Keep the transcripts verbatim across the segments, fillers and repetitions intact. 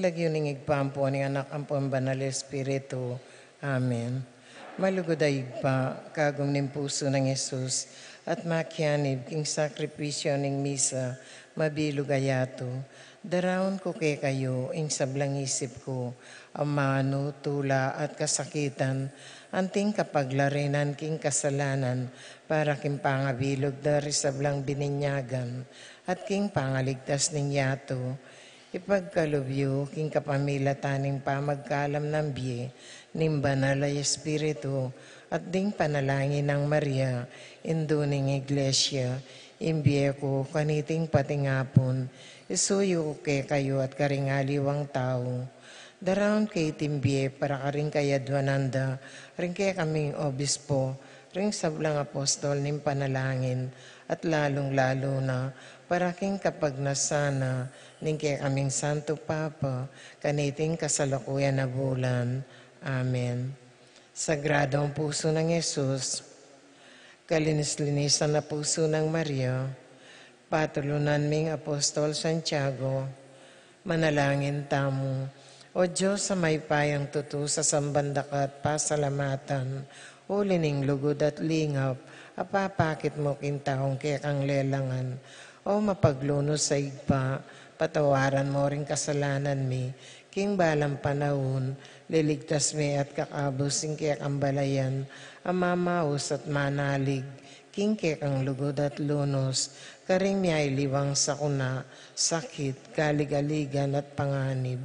Lagyu ning Ibpa, ampo ning Anak, ampo ning Banal Espiritu. Amen. Malugud a Ibpa, kagum ning pusu nang Jesus, at makianib king sakripisyu ning misa, mabilug a yatu. Daraun ku kekayu ing sablang isip ku, amanu, tula, at kasakitan, anting kapaglarinan king kasalanan, para king pangabilug da ring sablang bininyagan, at king pangaligtas ning yatu. Ipagkalub yu king kapamilatan ning pamagkalam nang bie ning Banal a Espiritu at ding panalangin nang Maria, Indu ning Iglesia, ing bie ku kaniting patingapun, isuyu ku kekayu at karing aliwang tau. Daraun ke iting bie para karing kayadwanan da ring kekaming obispo, ring sablang apostol ning panalangin, at lalung-lalu na para king kapagnasan na ning kekaming Santo Papa, kaniting kasalukuyan a bulan. Amen. Sagradong pusu nang Jesus, kalinis-linisan a pusu nang Maria, patulunan ming Apostol Santiago, manalangin tamu. O Dios a mayupayang tutu, sasamban da ka at pasalamatan, uli ning lugud at lingap a papakit mu king taung kekang lelangan. O mapaglunus a Ibpa, patawaran mu ring kasalanan mi, king balang panaun, liligtas mi at kakabus ing kekang balayan, a mamaus at manalig king kekang lugud at lunus, karing mialiwang sakuna, sakit, kaligaligan at panganib.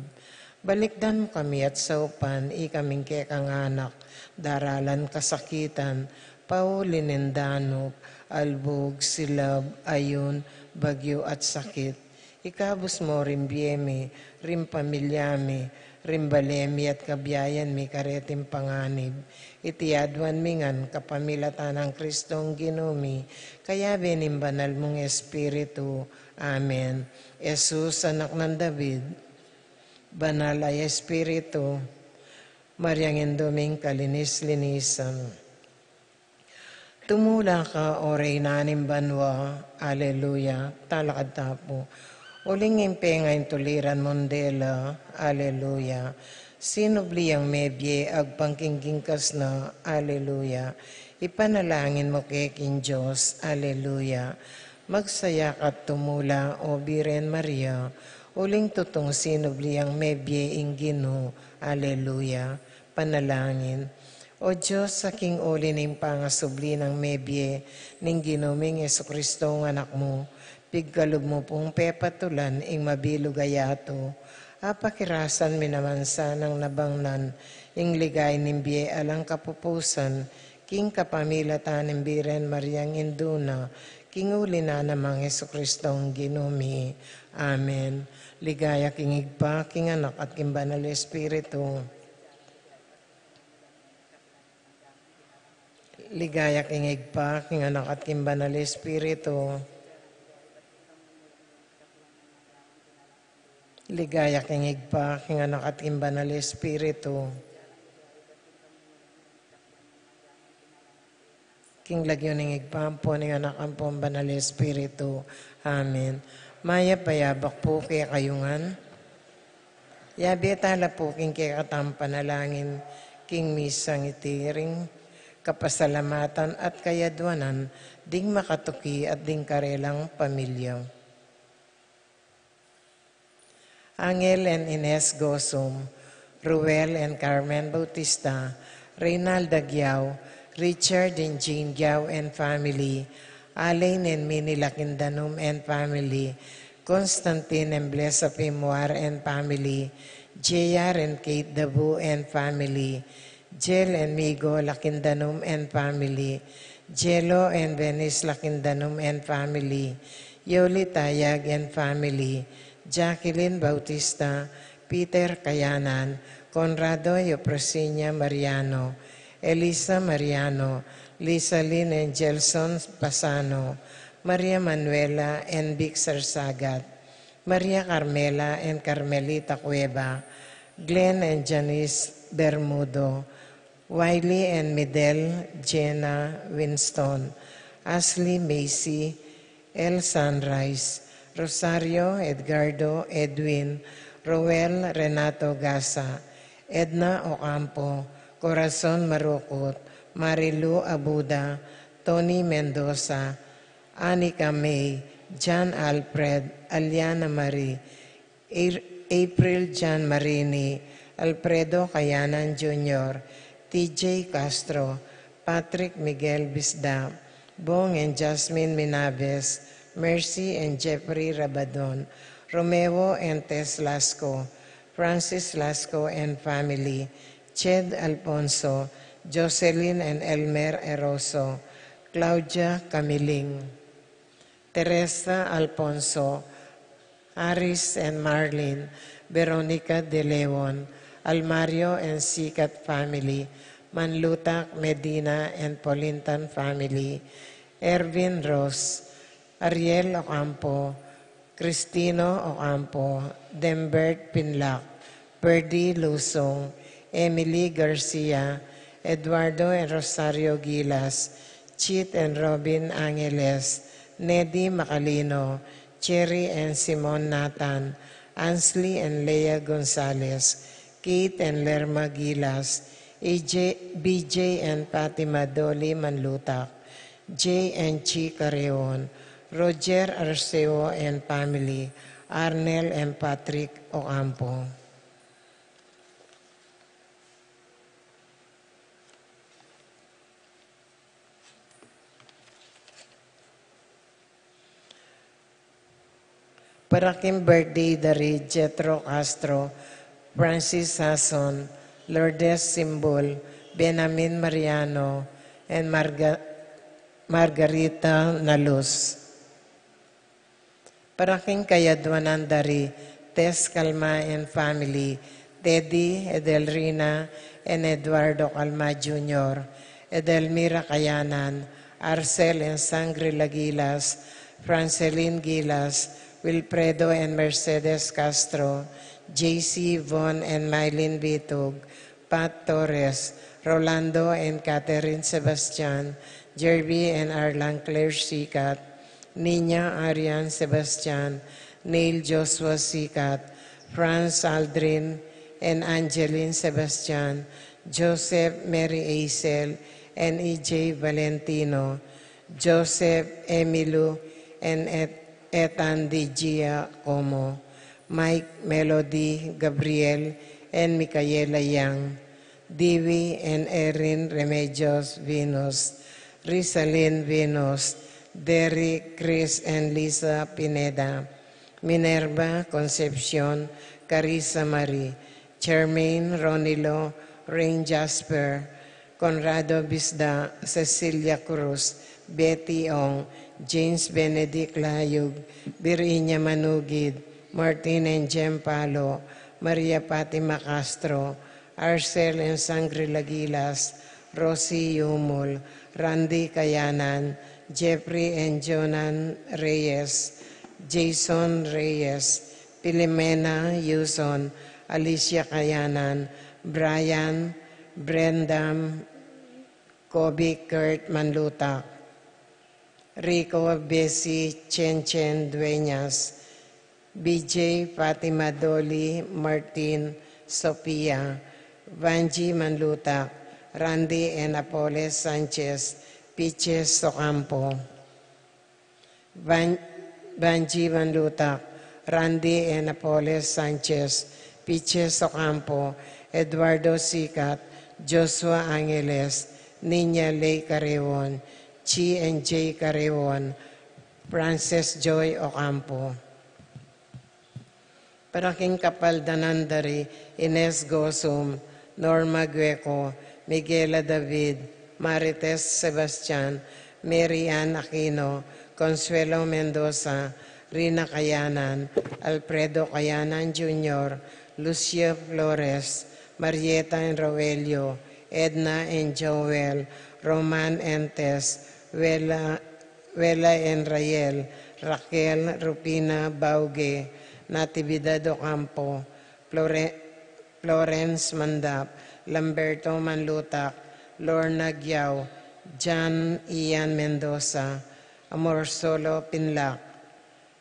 Balikdan mu kami at saupan, ikaming kekang anak, daralan kasakitan, pauli ning danup, albug, silab, ayun, bagyu at sakit. Ikabus mu ring bie mi, ring pamilya mi, ring bale mi at kabiayan mi kareting panganib. Iti aduan mi ngan kapamilatan nang Kristong Ginu mi, kayabe ning Banal mung Espiritu. Amen. Jesus, Anak nang David, Banal a Espiritu, Mariang Indu ming kalinis-linisan. Tumula ka, O Reyna ning banua. Aleluya. Talakad ta pu. Uling ing penga ing tuliran mung dela. Aleluya. Sinubli yang mebie, agpang king gingkas na. Aleluya. Ipanalangin mu ke king Dios. Aleluya. Magsaya ka't tumula, O Birhen Maria, uling tutung sinubli yang mebie ing Ginu. Aleluya. Panalangin. O Dios, a king uli ning pangasubli nang mebie ning Ginu ming Jesucristo a Anak mu, pigkalub mu pung pepatulan ing mabilug a yatu. Apakirasan mi naman sanang nabangnan ing ligaya ning bie alang kapupusan, king kapamilatan ning Birhen Mariang Indu na, king uli na namang Jesucristong Ginu mi. Amen. Ligaya king Ibpa, king Anak, at king Banal Espiritu. Ligaya king Ibpa, king Anak, at king Banal Espiritu. Ligaya king Ibpa, king Anak, at king Banal Espiritu. King lagyu ning Ibpa, ampo ning Anak, ampo ning Banal Espiritu. Amen. Mayap a yabak pu kekayu ngan. Yabe tala pu king kekatang panalangin king misang iti ring kapasalamatan at kayadwanan ding makatuki at ding karelang pamilya. Angel and Ines Gosum, Ruel and Carmen Bautista, Reynalda Giao, Richard and Jean Giao and family, Alain and Minnie Lakindanum and family, Constantine and Blesa Pimuar and family, J R and Kate Dabu and family, Jel and Migo Lakindanum and family, Jelo and Venice Lakindanum and family, Yoli Tayag and family, Jacqueline Bautista, Peter Kayanan, Conrado y Eufrosina Mariano, Elisa Mariano, Lisa Lynn and Gelson Pasano, Maria Manuela and Vic Sarsagat, Maria Carmela and Carmelita Cueva, Glenn and Janice Bermudo, Wiley and Midel, Jenna, Winston, Ashley, Macy, El Sunrise, Rosario, Edgardo, Edwin, Roel Renato Gasa, Edna Ocampo, Corazon Marukut, Marilu Abuda, Tony Mendoza, Anika May, John Alfred, Aliana Marie, April John Marini, Alfredo Kayanan Junior, T J Castro, Patrick Miguel Bisda, Bong and Jasmine Minaves, Mercy and Jeffrey Rabadon, Romeo and Tess Lasco, Francis Lasco and family, Ched Alfonso, Jocelyn and Elmer Eroso, Claudia Camiling, Teresa Alfonso, Aris and Marlin, Veronica De Leon, Almario and Sikat family, Manlutak, Medina and Polintan family, Ervin Ross, Ariel Ocampo, Cristino Ocampo, Dembert Pinlac, Perdi Lusong, Emily Garcia, Eduardo and Rosario Gilas, Chit and Robin Angeles, Nedi Macalino, Cherry and Simon Nathan, Ansley and Lea Gonzalez, Kate and Lerma Gilas, A J, B J and Fatima Dolly Manlutak, Jay and Chi Carreon, Roger Arceo and family, Arnel and Patrick Ocampo. Para king birthday da ri Jethro Castro, Francis Sason, Lourdes Simbul, Benamin Mariano, and Marga-, Margarita Nalus. Para king kayadwanan da ri Tess Calma and family, Teddy, Edelrina, and Eduardo Calma Junior, Edelmira Kayanan, Arcel and Sangre Lagilas, Francelin Gilas, Wilfredo and Mercedes Castro, J C, Von and Mylene Bitug, Pat Torres, Rolando and Catherine Sebastian, Jerby and Arlan Claire Sikat, Nina Arian Sebastian, Neil Joshua Sikat, Franz Aldrin and Angeline Sebastian, Joseph Mary Aisel and E J Valentino, Joseph Emilio and Et-, Ethan Di Giacomo, Mike, Melody, Gabriel, and Micaela Yang, Dewey and Erin Remedios Venus, Rizalin Venus, Derek, Chris, and Lisa Pineda, Minerva, Concepcion, Carissa Marie, Charmaine, Ronilo, Rain Jasper, Conrado Bisda, Cecilia Cruz, Betty Ong, James Benedict Layug, Virginia Manugid, Martin and Jem Palo, Maria Fatima Castro, Arcel and Sangre Lagilas, Rosie Yumul, Randy Kayanan, Jeffrey and Jonan Reyes, Jason Reyes, Filomena Yuson, Alicia Kayanan, Brian, Brendam, Kobe Kurt Manlutak, Rico Bessie Chen Chen Dueñas, B J Fatima Dolly Martin Sofia, Vanji Manlutak, Randy and Apoles Sanchez, Piches Ocampo. Ban-, Banji Manlutak, Randy and Apoles Sanchez, Piches Ocampo, Eduardo Sikat, Joshua Angeles, Nina Ley Carreon, Chi and Jay Carreon, Frances Joy Ocampo. Para king kapaldanan da ri Ines Gosum, Norma Gueco, Miguela David, Marites Sebastian, Mary Ann Aquino, Consuelo Mendoza, Rina Kayanan, Alfredo Kayanan Junior, Lucia Flores, Marieta and Roelio, Edna and Joel, Roman and Tess, Wela, Wela and Rael, Raquel, Rufina Bauge, Natividad Ocampo, Flore-, Florence Mandap, Lamberto Manlutak, Lorna Giao, John Ian Mendoza, Amor Solo Pinlac,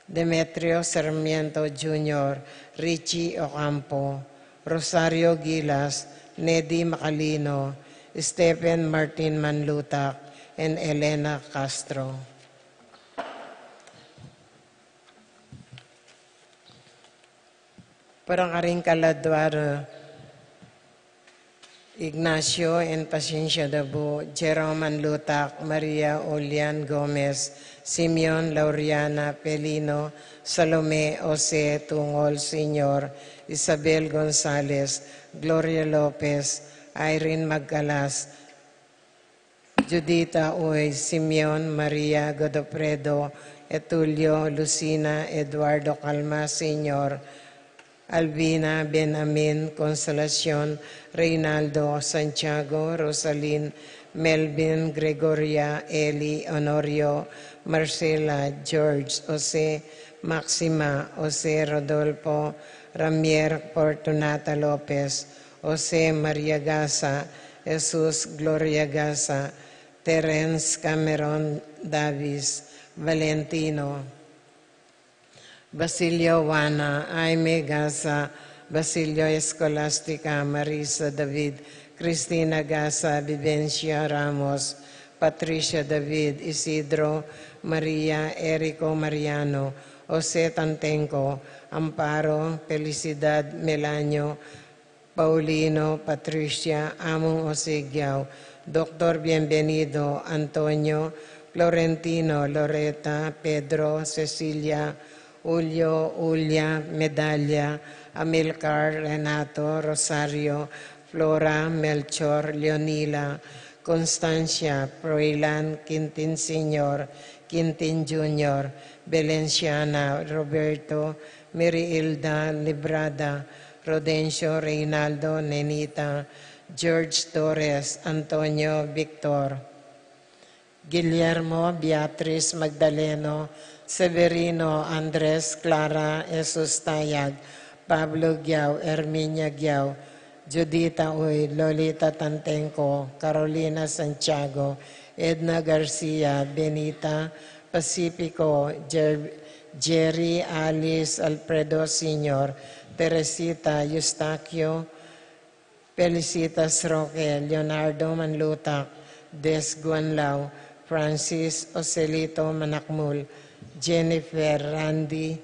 Demetrio Sarmiento Junior, Richie Ocampo, Rosario Gilas, Nedy Macalino, Stephen Martin Manlutac, and Elena Castro. Para karing kaladua, Ignacio and Paciencia Dabo, Jerome Manlutac, Maria Olian Gomez, Simeon, Lauriana Pelino, Salome, Jose Tungol Senior, Isabel Gonzalez, Gloria Lopez, Irene Magcalas, Judita Uy, Simeon, Maria Godofredo, Etulio, Lucina, Eduardo Calma Senior, Alvina, Benjamin, Consolacion, Reynaldo, Santiago, Rosalin, Melvin, Gregoria, Eli, Honorio, Marcela, George, Jose, Maxima, Jose, Rodolfo, Ramier, Fortunata Lopez, Jose, Maria Gasa, Jesus, Gloria Gasa, Terence, Cameron, Davis, Valentino, Basilio, Juana, Jaime Gasa, Basilio, Escolastica, Marisa David, Cristina Gasa, Vivencia Ramos, Patricia David, Isidro, Maria, Erico Mariano, Jose Tantenco, Amparo, Felicidad, Melanio, Paulino, Patricia, Among Jose Giao, Doctor Bienvenido, Antonio, Florentino, Loreta, Pedro, Cecilia, Julio, Julia, Medalia, Amilcar, Renato, Rosario, Flora, Melchor, Leonila, Constancia, Froilan, Quintin Senior, Quintin Junior, Belenciana, Roberto, Miriilda, Librada, Rodencio, Reynaldo, Nenita, George Torres, Antonio, Victor, Guillermo, Beatriz, Magdaleno, Severino, Andres, Clara, Jesus Tayag, Pablo Giao, Herminia Giao, Judita Uy, Lolita Tantenco, Carolina Santiago, Edna Garcia, Benita, Pacifico, Jer-, Jerry, Alice, Alfredo Senior, Teresita, Eustaquio, Felicitas Roque, Leonardo Manlutac, Des Guanlao, Francis, Joselito Manakmul, Jennifer, Randy,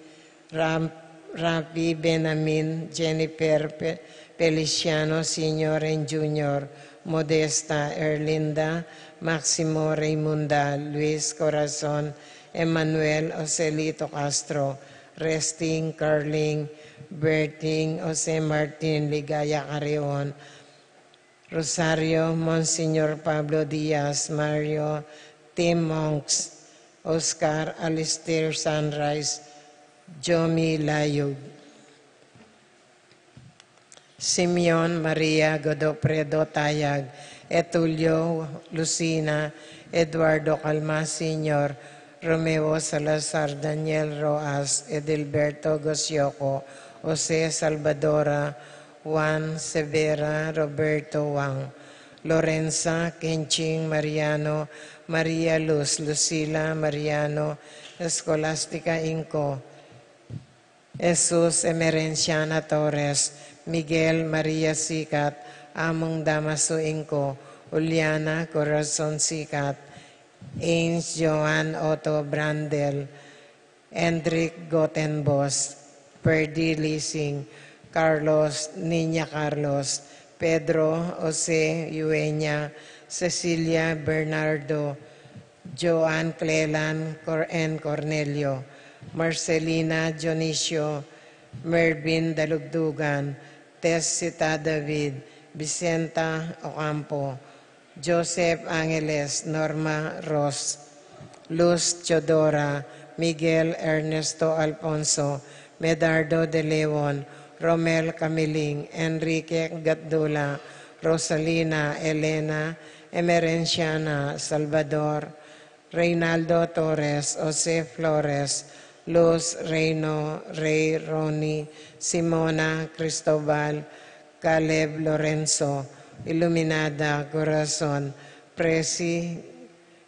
Ram-, Rafi, Benamin, Jennifer, Pe-, Feliciano Senior and Junior, Modesta, Erlinda, Maximo, Raymunda, Luis, Corazon, Emmanuel, Joselito Castro, Resting, Carling, Berting, Jose Martin, Ligaya Carreon, Rosario, Monsignor Pablo Diaz, Mario, Tim Monks, Oscar, Alistair Sunrise, Jomi Layug, Simeon, Maria, Godofredo Tayag, Etulio, Lucina, Eduardo Calma Senior, Romeo Salazar, Daniel Roas, Edilberto Gosioco, Jose Salvadora, Juan Severa, Roberto Wang, Lorenza, Kenching, Mariano, Maria Luz, Lucila, Mariano, Escolastica Inco, Jesus, Emerenciana Torres, Miguel, Maria Sikat, Among Damaso Inco, Juliana, Corazon Sikat, Ains, Joan, Otto Brandel, Endrick Gotenbos, Perdi Lising, Carlos, Niña Carlos, Pedro, Jose, Yuenya, Cecilia, Bernardo, Joan Clelan, Cor-, and Cornelio, Marcelina, Dionisio, Mervin Dalugdugan, Tess Sita David, Vicenta Ocampo, Joseph Angeles, Norma Ross, Luz Teodora, Miguel Ernesto Alfonso, Medardo de Leon, Romel Camiling, Enrique Gatdula, Rosalina, Elena, Emerenciana, Salvador, Reynaldo Torres, Jose Flores, Luz, Reino, Rey, Ronnie, Simona, Cristobal, Caleb, Lorenzo, Iluminada, Corazon, Presi,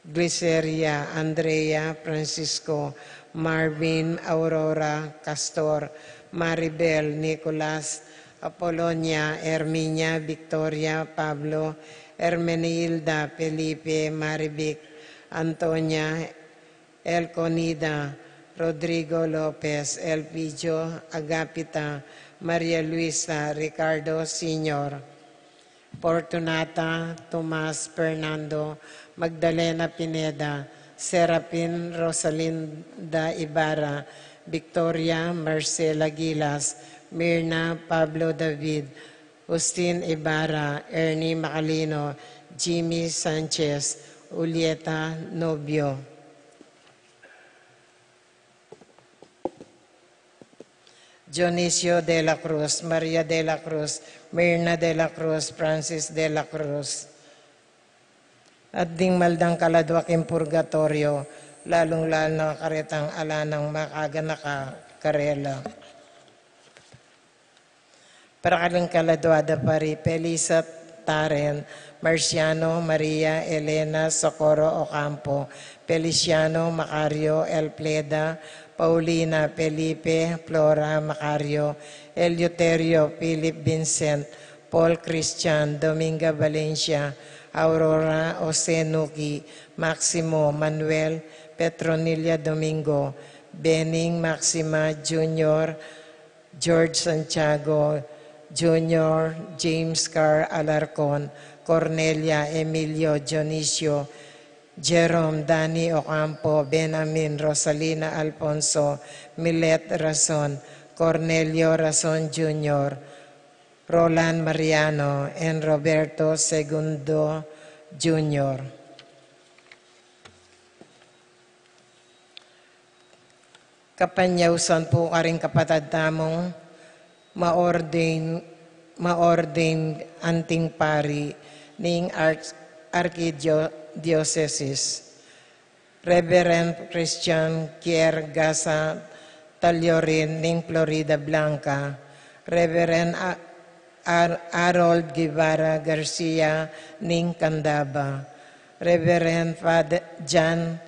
Gliceria, Andrea, Francisco, Marvin, Aurora, Castor, Maribel, Nicolas, Apolonia, Herminia, Victoria, Pablo, Hermenilda, Felipe, Marivic, Antonia, Elconida, Rodrigo Lopez, Elpidio, Agapita, Maria Luisa, Ricardo Senior, Fortunata, Tomas, Fernando, Magdalena Pineda, Serapin, Rosalinda Ibarra, Victoria, Marcela Gilas, Mirna, Pablo David, Justin Ibarra, Ernie Macalino, Jimmy Sanchez, Julieta Nobio, Dionisio de la Cruz, Maria de la Cruz, Mirna de la Cruz, Francis de la Cruz. At ding maldang kaladwa king purgatoryo, lalung-lalu na karetang ala nang makaganaka karela. Para karing kaladwa da pa ri Felisa Taren, Marciano, Maria, Elena, Socorro Ocampo, Feliciano, Macario, Elpleda, Paulina, Felipe, Flora, Macario, Eleuterio, Philip, Vincent, Paul, Christian, Dominga, Valencia, Aurora, Jose, Nuki, Maximo, Manuel, Petronilla, Domingo, Bening, Maxima, Junior, George, Santiago Junior, James, Carl, Alarcon, Cornelia, Emilio, Dionisio, Jerome, Danny Ocampo, Benamin, Rosalina, Alfonso, Milet, Rason, Cornelio Rason Junior, Roland, Mariano, and Roberto Segundo Junior. Kapanyausan pu karing kapatad tamung ma-ordain, ma-ordain anting pari ning arch-, arkidio-, diosesis. Reverend Christian Kier Gasa Taliorin ning Florida Blanca, Reverend A-, Ar-, Harold Guevara Garcia ning Candaba, Reverend Father John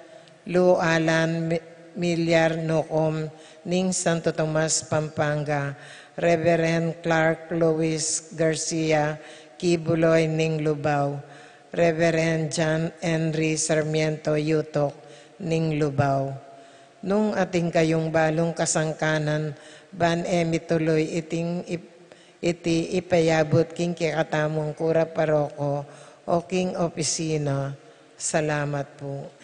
Lu Alan Mi-, Milyar Nukum ning Santo Tomas, Pampanga, Reverend Clark Louis Garcia Kibuloy ning Lubao, Reverend John Henry Sarmiento Yutok ning Lubao. Nung atin kayung balung kasangkanan, ban e mituluy iting ip-, iti ipayabut king kekatamung kura paroko o king opisina. Salamat pu.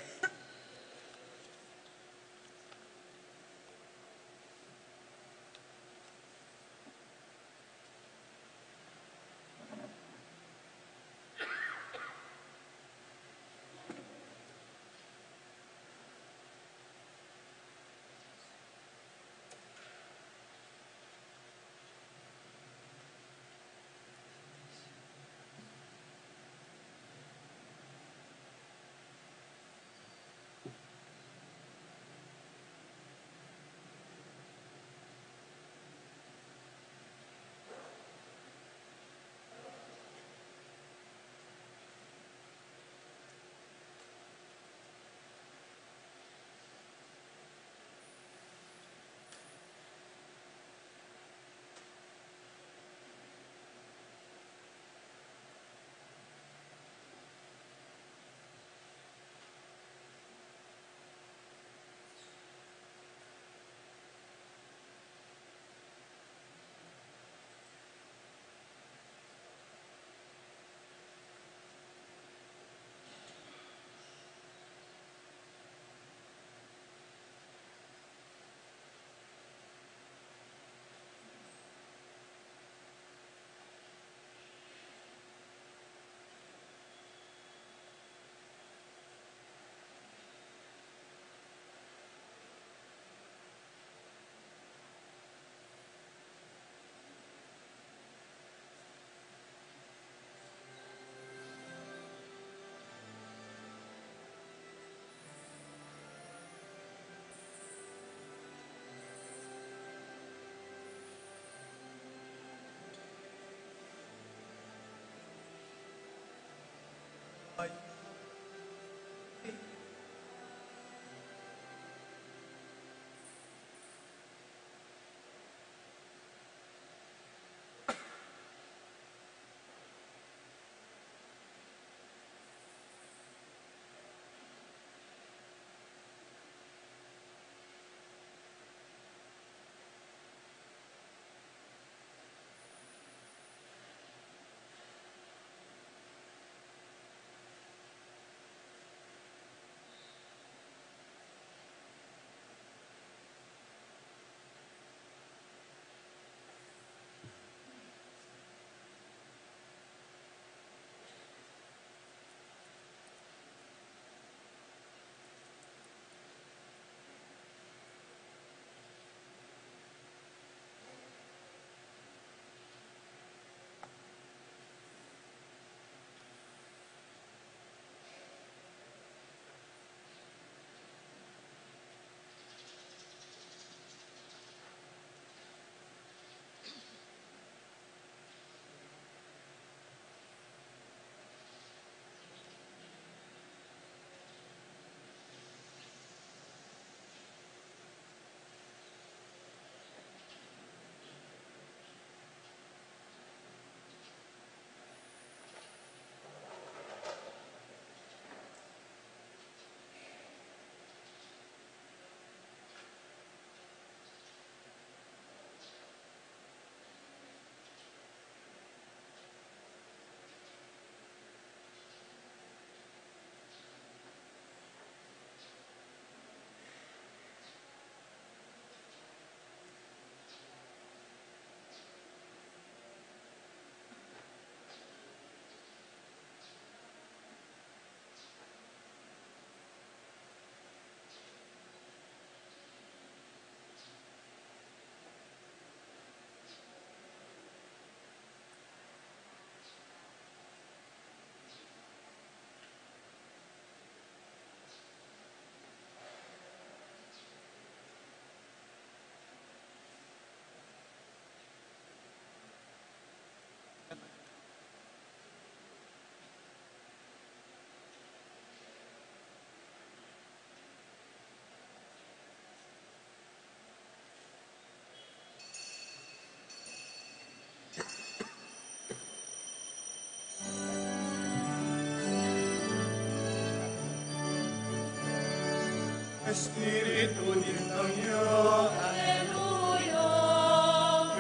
Espiritu dintang ya. Aleluya.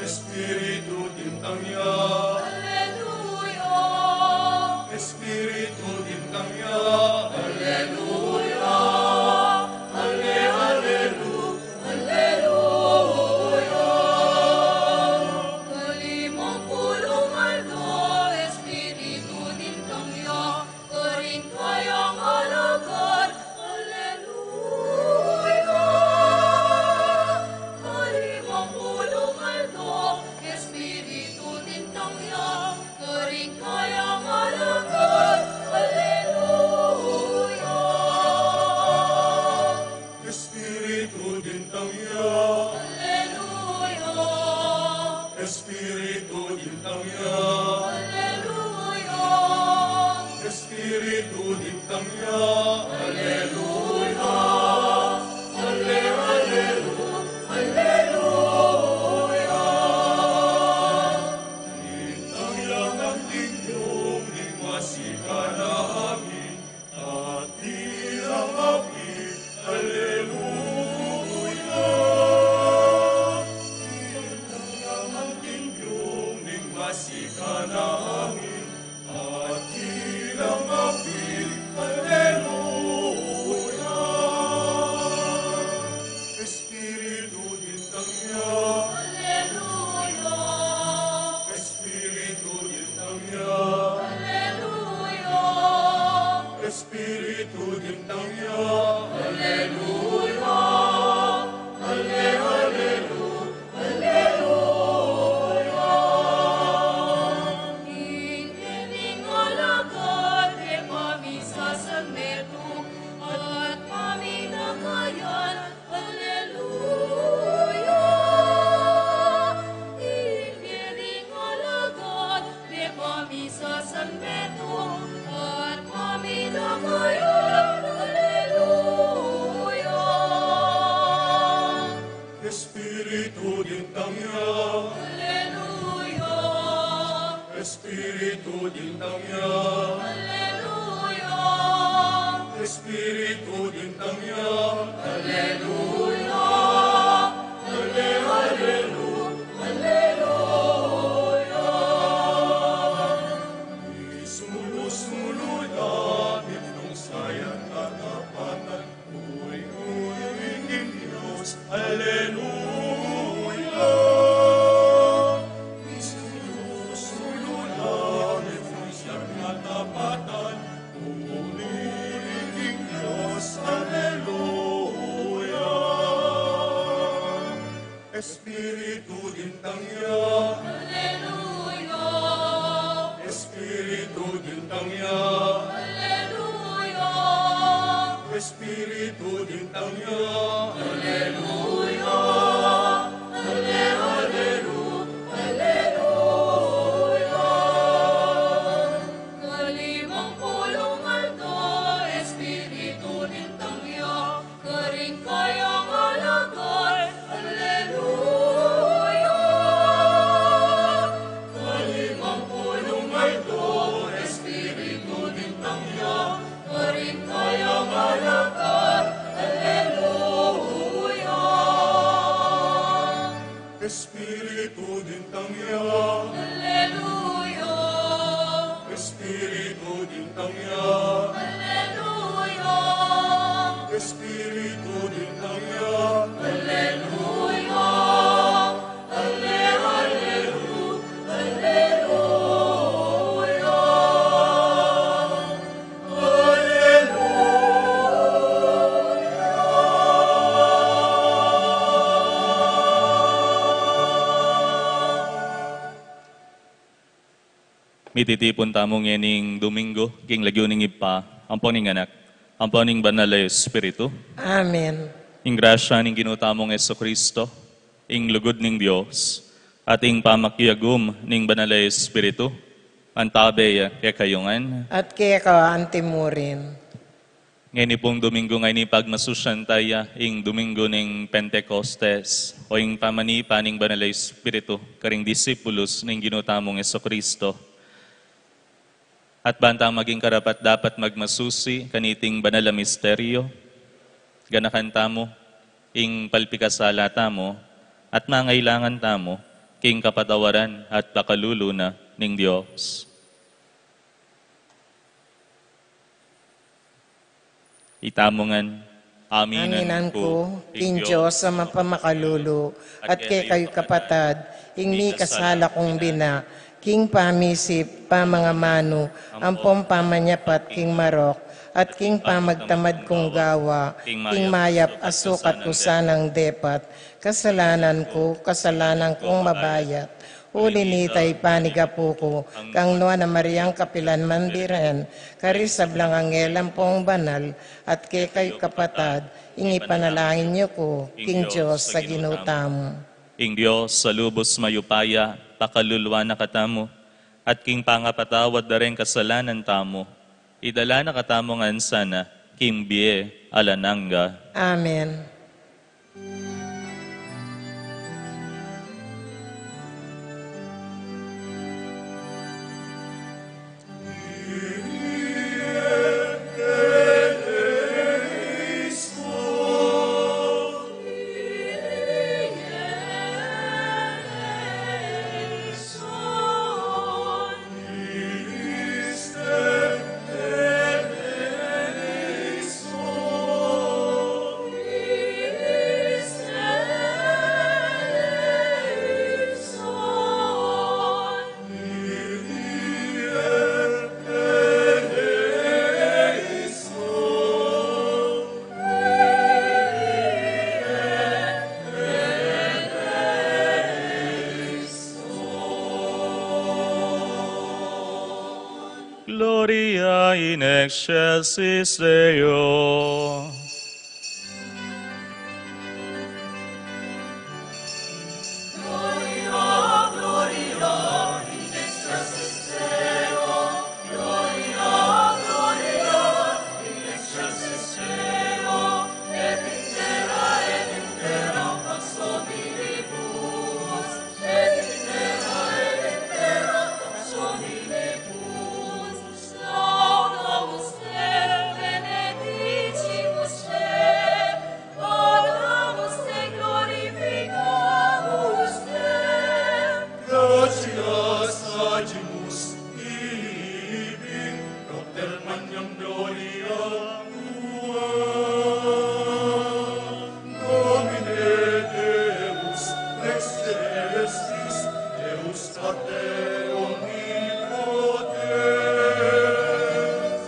Espiritu dintang ya. Aleluya. Espiritu dintang ya. Aleluya. Ale, alelu, aleluya. Kalimang pulung aldo, Espiritu dintang ya. Karing kayang alagad, aleluya. Kalimang pulung aldo, Espiritu dintang ya. Karing kayang alagad, aleluya. Espiritu dintang ya. Aleluya. Espiritu dintang ya. Aleluya. Espiritu dintang ya. Aleluya. Ale, alelu, aleluya. Dintang ya manting yung ning masikan a angin, at bilang api, aleluya. Bilang anting yung ning masikan a angin, at bilang api, aleluya. Espiritu dintang ya. Aleluya. Espiritu dintang ya. Aleluya. Espiritu dintang ya. Aleluya. Ale, alelu, aleluya. Ing kening alagad e pamisasanmetung at pamidakayan, aleluya. Ing kening alagad e pamisasanmetung at pamidakayan, aleluya. Espiritu dintang ya. Aleluya. Espiritu dintang ya. Aleluya. Espiritu dintang ya. Aleluya. Ale, alelu, aleluya. Misulu-sulu la, mitnung sayan katapatan, purihin ing Dios, aleluya. Misulu-sulu la, mitnung sayan katapatan, purihin ing Dios, aleluya. Espiritu dintang ya. Aleluya. Espiritu dintang ya. Aleluya. Espiritu dintang ya. Aleluya. Ale, alelu, aleluya. Kalimang pulung aldo, Espiritu dintang ya. Karing kayang alagad, aleluya. Kalimang pulung aldo, Espiritu dintang ya. Karing kayang alagad, aleluya. Espiritu dintang ya. Aleluya. Espiritu dintang ya. Aleluya. Espiritu dintang ya. Aleluya. Ale, alelu, aleluya. Mititipun tamu ngening Domingo king lagyu ning Ibpa, ampo ning Anak, ampo ning Banal a Espiritu. Amen. Ing grasya ning Ginu tamung Jesucristo, ing lugud ning Dios, at ing pamakiagum ning Banal a Espiritu, mantabe ya kekayu ngan. At keka anti mu rin. Ngeni pung Domingo ngeni pagmasusyan taya ing Domingo ning Pentecostes, o ing pamanipa ning Banal a Espiritu karing disipulus ning Ginu tamung Jesucristo. At ban tang maging karapat-dapat magmasusi kaniting banal a misteryo, Ganakan tamu ing palpikasala tamu, at mangailangan tamu king kapatawaran at pakalulu na ning Dios. Itamu ngan, aminan ku king Dios a mapamakalulu, at kekayu kapatad, ing mikasala kung bina, king pamisip, pamangamanu, ampong pamanyapat king marok, at king pamagtamad kung gawa, king mayap a sukat ku sanang depat, kasalanan ku, kasalanan kung mabayat. Uli nita, ipanigapu ku kang Nuan a Mariang kapilan man Birhen, karing sablang anghel ampong banal, at kekayu kapatad, ing ipanalangin yu ku king Dios a Ginu tamu. Ing Dios a lubus mayupaya, pakaluluan na katamu, at king pangapatawad da ring kasalanan tamu, idala na katamu ngan sana king bie alang angga. Amen. Gloria in excelsis Deo. Gratias agimus tibi, propter magnam gloria tua. Domine Deus, excelsis, Deus Pater omnipotens.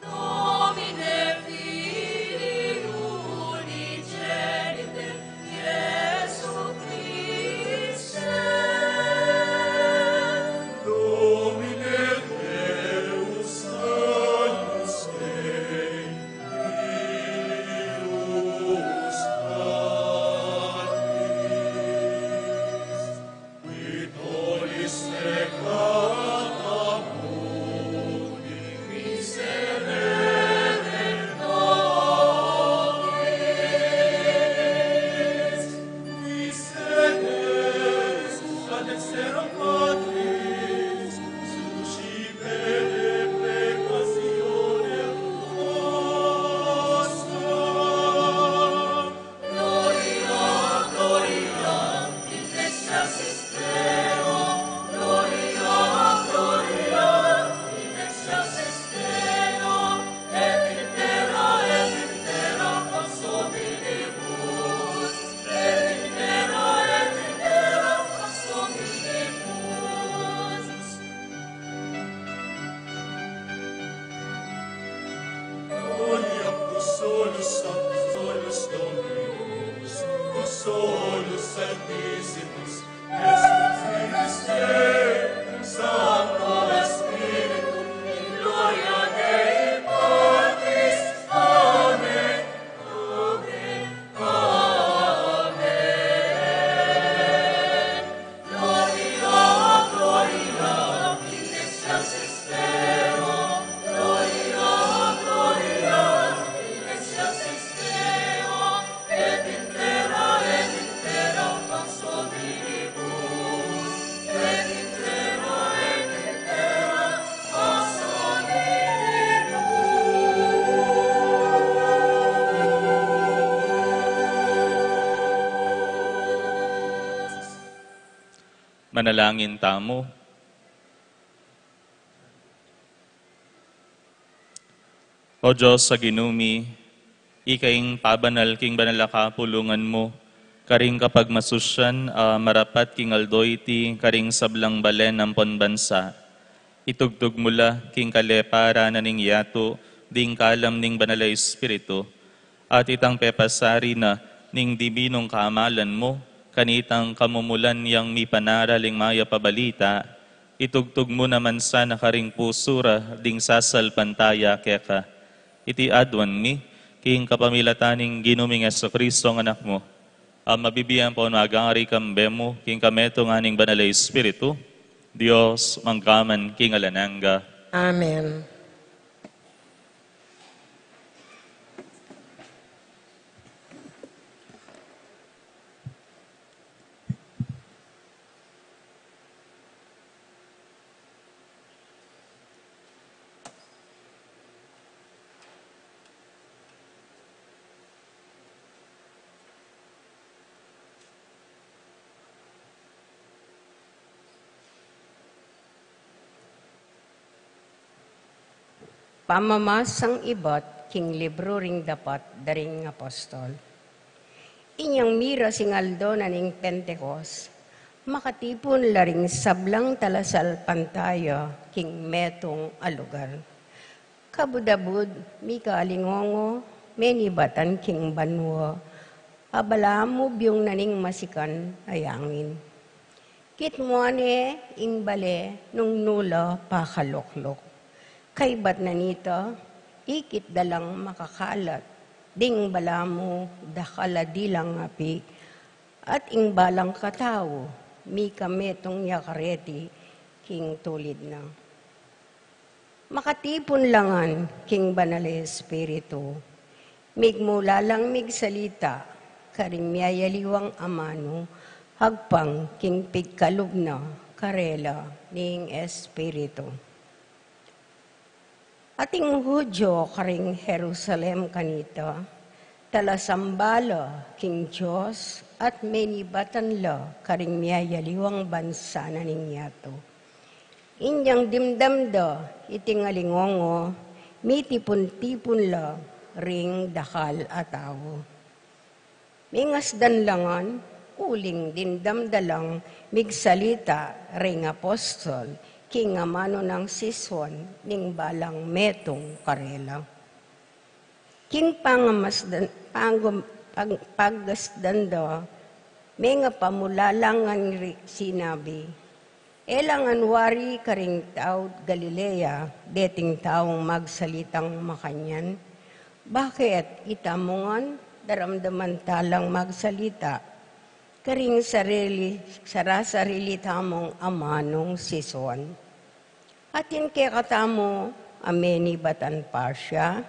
Domine Filii unigenite, Iesu Christe. Domine Deus, Agnus Dei, Filius Patris. Gloria pro solus Sancti, solus Dominus, pro solus Sanctissimus, Iesu Christe, cum Sancto Spiritu, in gloria Dei Patris. Amen. Amen. Gloria, gloria. Manalangin tamu. O Dios a Ginu mi, ika ing pabanal king banal a kapulungan mu, karing kapagmasusyan a marapat king aldo iti karing sablang balen ampon bansa. Itugtug mu la king kaleparan na ning yatu ding kalam ning Banal a Espiritu, at itang pepasari na ning dibinung kamalan mu, kanitang kamumulan yang mipanaraling mayap a balita, itugtug mu naman sana karing pusu ra ding sasalpantaya keka. Iti aduan mi, king kapamilatan ning Ginu ming Jesucristo nga Anak mu, a mabibie ampon magari kambe mu, king kametungan ning Banal a Espiritu, Dios, mangga man king alang angga. Amen. Pamamasang ibat king libru ring dapat da ring apostol. Inyang miras ing aldo na ning Pentekos, makatipun la ring sablang talasalpantaya king metung a lugar. Kabud-abud, mika alingongo, menibatan king banua, abala mu biung na ning masikan a yangin. Kitmuan ne ing bale nung nu la pakalukluk. Kaybat na nita, ikit da lang makakalat ding balamu dakal a dilang api, at ing balang katau mika metung ya kareti king tulid na. Makatipun la ngan king Banal a Espiritu, migmula lang migsalita karing miyayaliwang amanu agpang king pigkalub na karela ning Espiritu. Ating Judio karing Jerusalem kanita, talasamba la king Dios at menibatan la karing miyayaliwang bansa na ning yatu. Inyang dimdam da iting alingongo, mitipun-tipun la ring dakal a tau. Mingasdan la ngan, uling dimdam da lang migsalita ring apostol king amanu nang sisuan ning balang metung karela. King pangamasdan, pangum-, pag-, paggasdan da, mengapamula la ngan ri-, sinabi, "E la ngan wari karing taud Galilea deting taung magsalitang makanyan? Bakit itamu ngan daramdaman ta lang magsalita karing sarili, sarasarili tamung amanung sisuan?" Atin kekatamu a menibatan Partia,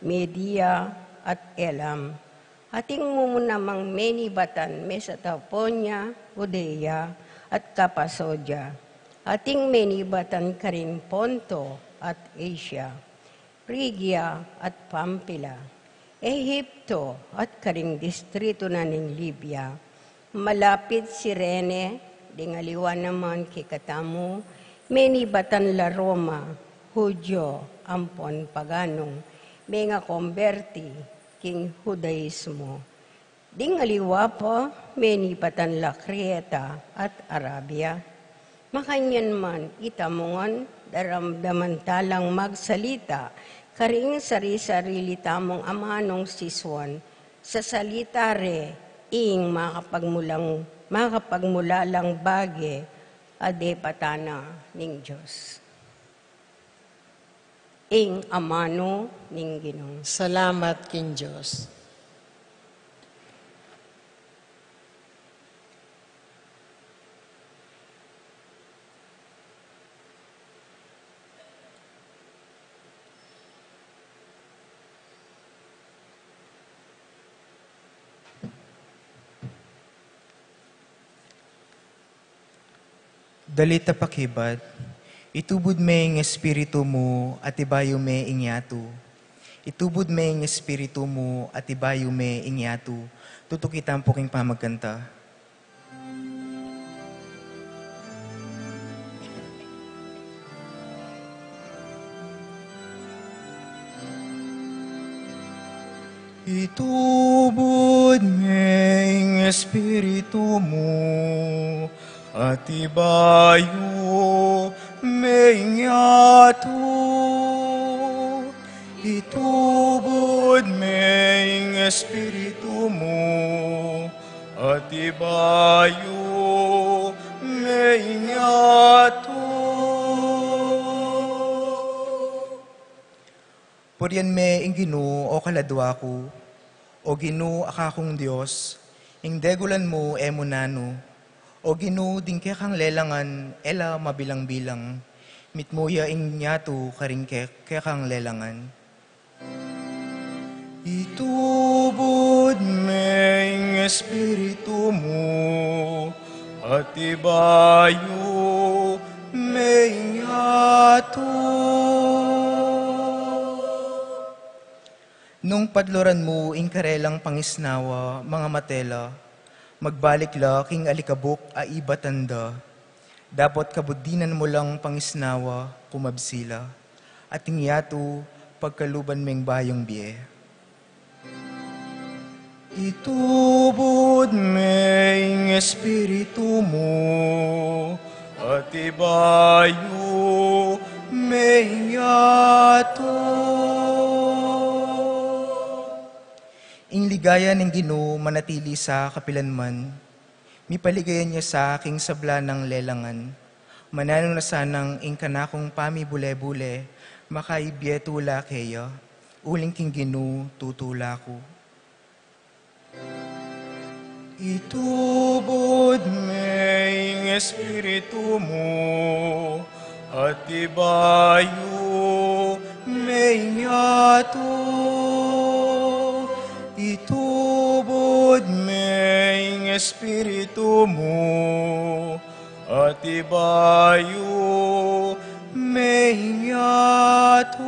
Media, at Elam. Atin mu namang menibatan Mesopotamia, Judea, at Kapasodia. Atin menibatan karing Ponto at Asia, Phrygia at Pamphylia, Ehipto at karing distritu na ning Libya, malapit Cirene, ding aliwa naman kekatamu, menibatan la Roma, Judio ampon paganu, mengakomberti king Judaismo. Ding aliwa pa, menibatan la Kreta at Arabia. Makanyan man, itamu ngan daramdaman ta lang magsalita karing sari-sarili tamung amanung sisuan, sasalita re ing makapagmulang, makapagmulalang bage a depatan na ning Dios. Ing amanu ning Ginu. Salamat king Dios. Dalit a pakibat, itubud me ing Espiritu mu at ibayu me ing yatu. Itubud me ing Espiritu mu at ibayu me ing yatu. Tutuki tamu pu king pamagkanta. Itubud me ing Espiritu mu, at ibayu me ing yatu. Itubud me ing Espiritu mu, at ibayu me ing yatu. Purian me ing Ginu, o kaladua ku. O Ginu, a kakung Dios, ing degulan mu e mu nanu. O Ginu, ding kekang lelangan e la mabilang-bilang. Mitmu ya ing yatu karing ke-, kekang lelangan. Itubud me ing Espiritu mu, at ibayu me ing yatu. Nung padluran mu ing karelang pangisnawa, mangamate la, magbalik la king alikabuk a ibatan da. Dapot kabudinan mu lang pangisnawa, kumabsi la. At ing yatu, pagkaluban meng bayung bie. Itubud me ing Espiritu mu, at ibayu me ing yatu. Ing ligaya ning Ginu manatili sa kapilanman. Mipaligayan ya sa king sabla nang lelangan. Mananu na sanang ing kanakung pamibule-bule, makaibie tula keya, uling king Ginu tutula ku. Itubud me ing Espiritu mu, at ibayu me ing yatu. Itubud me ing Espiritu mu, at ibayu me ing yatu.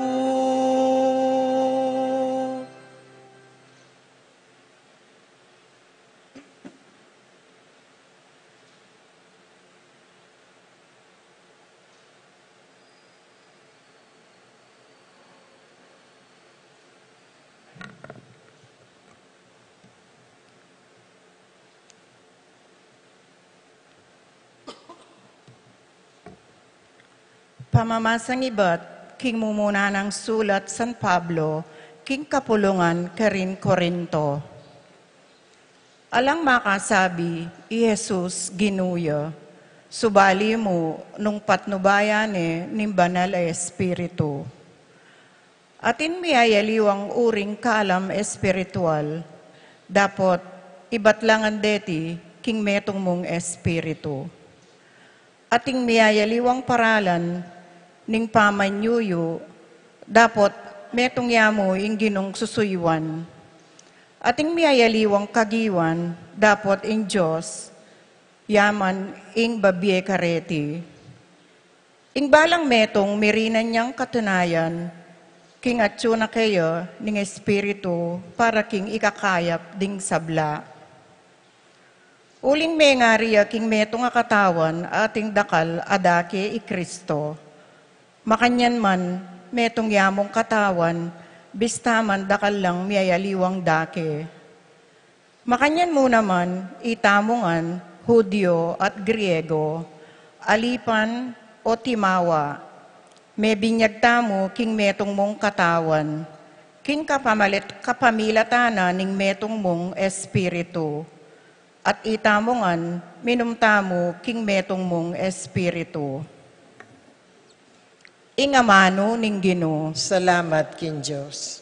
Pamamasang ibat king mumuna nang sulat San Pablo king kapulungan karin Corinto. Alang makasabi i Jesus Ginu ya, subali mu nung patnubayan ne ning Banal a Espiritu. Atin miyayaliwang uring kalam espiritual, dapot ibat la ngan deti king metung mung espiritu. Atin miyayaliwang paralan ning pamanyuyu, dapot metung ya mu ing Ginung susuyuan. Atin miyayaliwang kagiwan, dapot ing Dios ya man ing babie kareti. Ing balang metung mirinan yang katunayan, king atyu na keya ning Espiritu para king ikakayap ding sabla. Uling mengari ya king metung a katawan, atin dakal a dake i Kristo. Makanyan man, metung ya mung katawan, bista man dakal lang miyayaliwang dake. Makanyan mu naman, itamu ngan, Judio at Griego, alipan o timawa, mebinyag tamu king metung mung katawan, king kapamalit-, kapamilatan na ning metung mung Espiritu. At itamu ngan, minum tamu king metung mung Espiritu. Ing amanu ning Ginu. Salamat king Dios.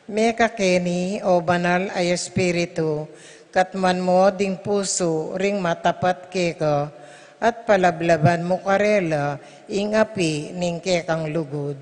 Mekakeni, o Banal a Espiritu, katmuan mu ding pusu ring matapat keka, at palablaban mu karela ing api ning kekang lugud.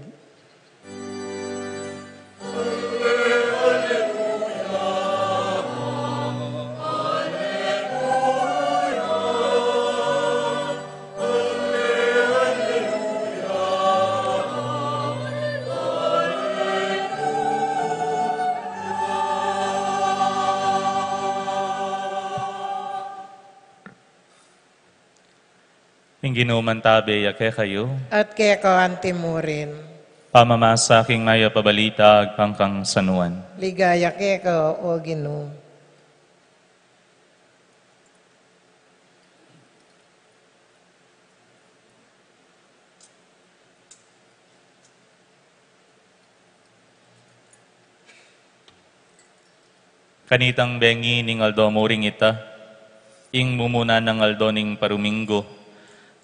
Ing Ginu mantabe ya kekayu. At keka antimurin. Pamamasa king mayap a balita agpang kang San Juan. Ligaya keka, o Ginu. Kanitang bengi ning aldo mu ring ita, ing mumuna nang aldo ning paruminggu,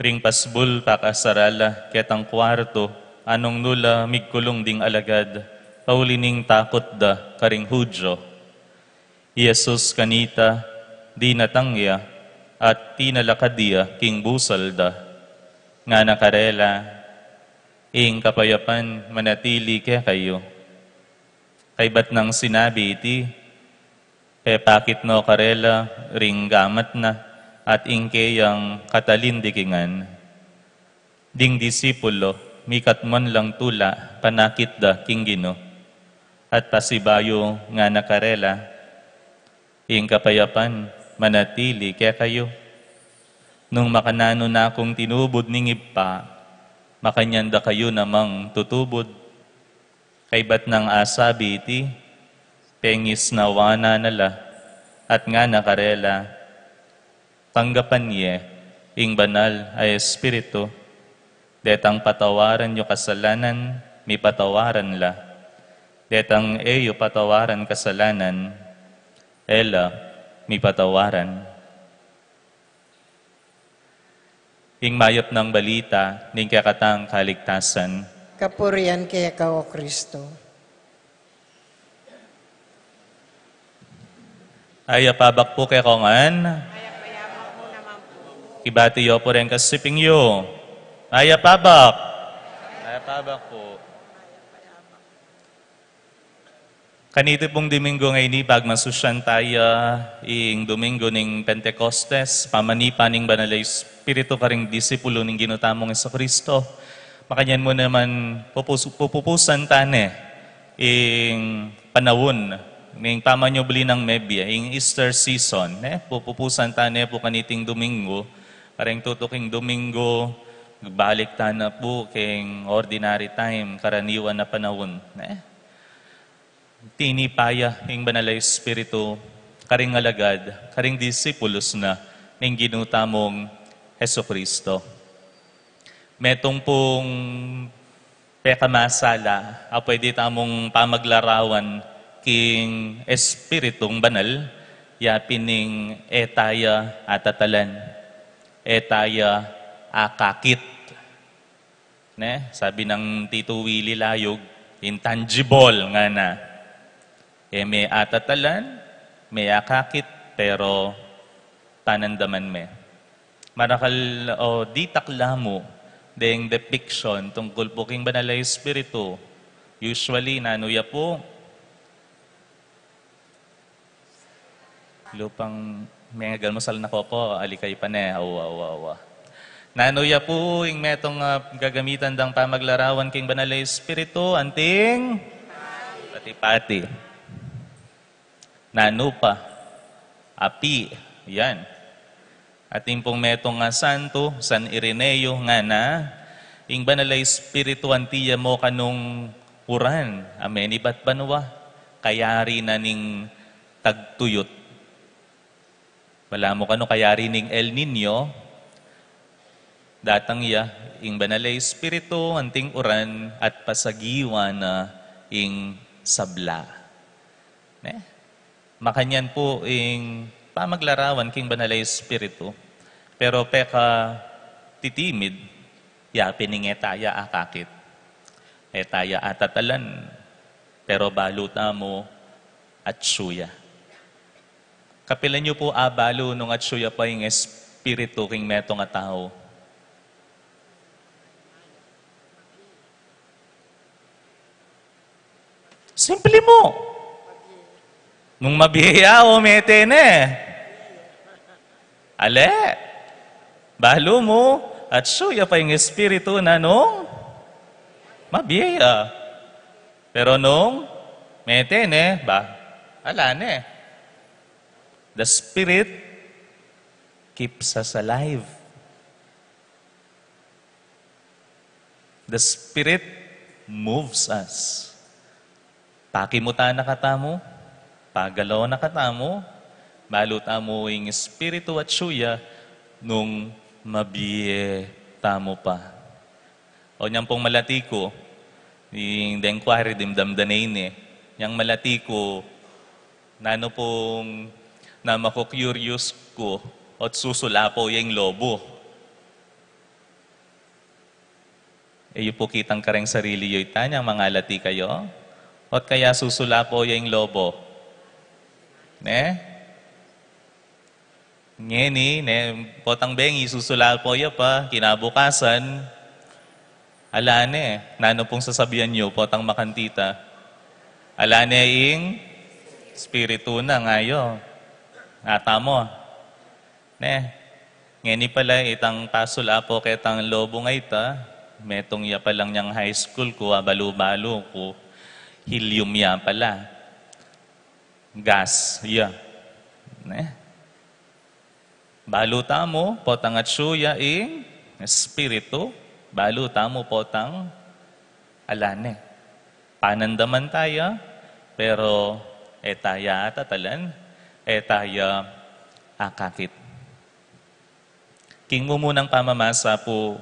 ring pasbul pakasarala ketang kuartu, anung nula migkulung ding alagad, pauli ning takut da karing Hudyo. I Jesus kanita, dinatang ya, at tinalakad ya king busal da. Ngana karela, ing kapayapan manatili kekayu. Kaybat nang sinabi iti, pepakit no karela ring gamat na, at ing keyang katalin dikingan. Ding disipulo, mikatmuan lang tula panakit da king Ginu. At pasibayu ngana karela, ing kapayapan manatili kekayu. Nung makananu na kung tinubud ning Ibpa, makanyan da kayu namang tutubud. Kaybat nang asabi iti, pengisnawan na la, at ngana karela, tanggapan ye ing Banal a Espiritu, detang patawaran yu kasalanan, mipatawaran la, detang e yu patawaran kasalanan, e la mipatawaran. Ing mayap nang balita ning kekatang kaligtasan. Kapurian keka, o Kristo. Mayap a abak pu kekongan. Mayap a abak pu naman pu. Kibati yu pu reng kasiping yu. Mayap a abak. Mayap a abak pu. Kaniti pung Duminggu ngeni, pagmasusyan taya ing Duminggu ning Pentecostes, pamanipa ning Banal a Espiritu karing disipulu ning Ginu tamung Jesucristo. Makanyan mu naman pupus-, pupupusan tane ing panaun ning pamanyubli nang mebie, ing Easter season, ne? Pupupusan tane pu kaniting Duminggu, karing tutuking Duminggu, balik tana pu king ordinary time, karaniwan a panaun, ne? Tinipa ya ing Banal a Espiritu karing alagad, karing disipulus na ning Ginu tamung Jesucristo. Metung pung pekamasala a pwede tamung pamaglarawan king Espiritung Banal, yapin ing e taya atatalan, e taya akakit. Ne? Sabi nang Tito Willie Layog, intangible ngana. E me atatalan, me akakit, pero panandaman me. Marakal o ditak la mu deng depiction tungkul pu king Banal a Espiritu. Usually, nanu ya pu, lupang mengagalmusal na koko, alikay pa ne, awa, awa, awa. Nanu ya pu ing metung, ah, gagamitan dang pamaglarawan king Banal a Espiritu, anting pati-pati. Nanu pa? Api, yan. Atin pung metung a santo, San Ireneo, ngana, ing Banal a Espiritu anti ya mo kanung uran a menibat banua, kayari na ning tagtuyut. Balamu kanu kayari ning El Niño, datang ya ing Banal a Espiritu, anting uran at pasagiwan na ing sabla. Ne? Makanyan pu ing pamaglarawan king Banal a Espiritu, pero pekatitimid, yapin ing e taya akakit, e taya atatalan, Pero balu tamu, atsu ya. Kapilan yu pu abalu nung atsu ya pa ing Espiritu king metung a tau? Simple mu. Nung mabie ya o mete ne? Ale. Balu mu, atsu ya pa ing Espiritu na nung mabie ya. Pero nung mete ne, ba, ala ne. The Spirit keeps us alive. The Spirit moves us. Pakimutan na katamu, pagalawan na katamu, balu tamu ing Espiritu atsu ya nung mabie tamu pa. O nyang pung malati ku, ing deng kwari dimdamdanan ini, nyang malati ku, nanu pung na maku-curious ku, ot susulapo ya ing lobo. E yu pu kitang kareng sarili yu ita nyang mangalati kayu? Ot kaya susulapo ya ing lobo? Ne? Ngeni, ne, potang bengi susulapo ya pa, kinabukasan, ala ne, nanu pung sasabian yu, potang makanita? Ala ne ing Espiritu na, ngayu. Ngatamu. Ne, ngeni pala itang pasulapo ketang lobo nga ita, metung ya palang nyang high school ku, abalu-balu ku, helium ya pala. Gas ya. Ne? Balu tamu, potang atsu ya ing Espiritu, balu tamu, potang ala ne. Panandaman taya, pero e taya atatalan, e taya akakit. King mumunang pamamasa pu,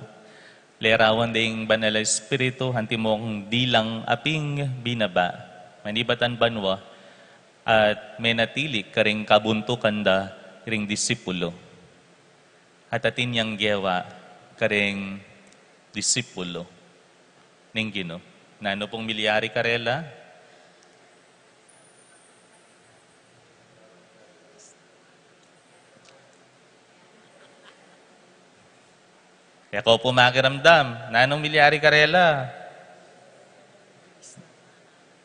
lerawan deng Banal a Espiritu, antimong dilang aping binaba, manibatan banua, at menatili karing kabuntukan da ring disipulu. At atin yang gewa karing disipulu ning Ginu. Nanu pung milyari karela? E ko pu makiramdam. Nanung milyari karela?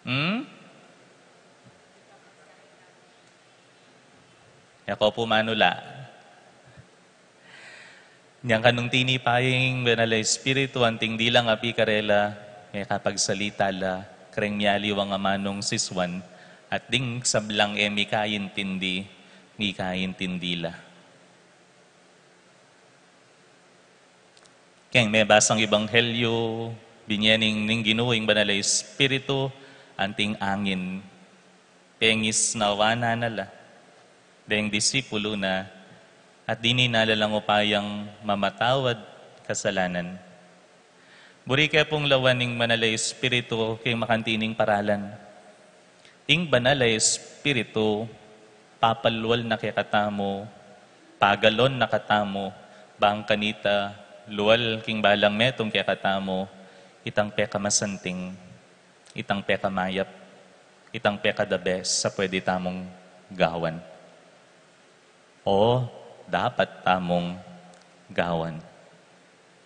Hmm? E ko pu manula. Nyang kanung tinipa ing Banal a Espiritu, anting dilang api karela, mekapagsalita la kareng mialiwang amanung sisuan, at ding sablang e mikaintindi, mikaintindi la. Keng mebasang ebanghelyu, binye ning, ning Ginu ing Banal a Espiritu, anting angin, pengisnawanan na la deng disipulu na, at dininan na lang upayang mamatawad kasalanan. Buri ke pung lawan ning Banal a Espiritu king makantining paralan. Ing Banal a Espiritu, papalual na kekatamu, pagalon na katamu, bang kanita, lual king balang metung kekatamu, itang pekamasanting, itang pekamayap, itang peka-the best a pwede tamung gawan. O dapat tamung gawan.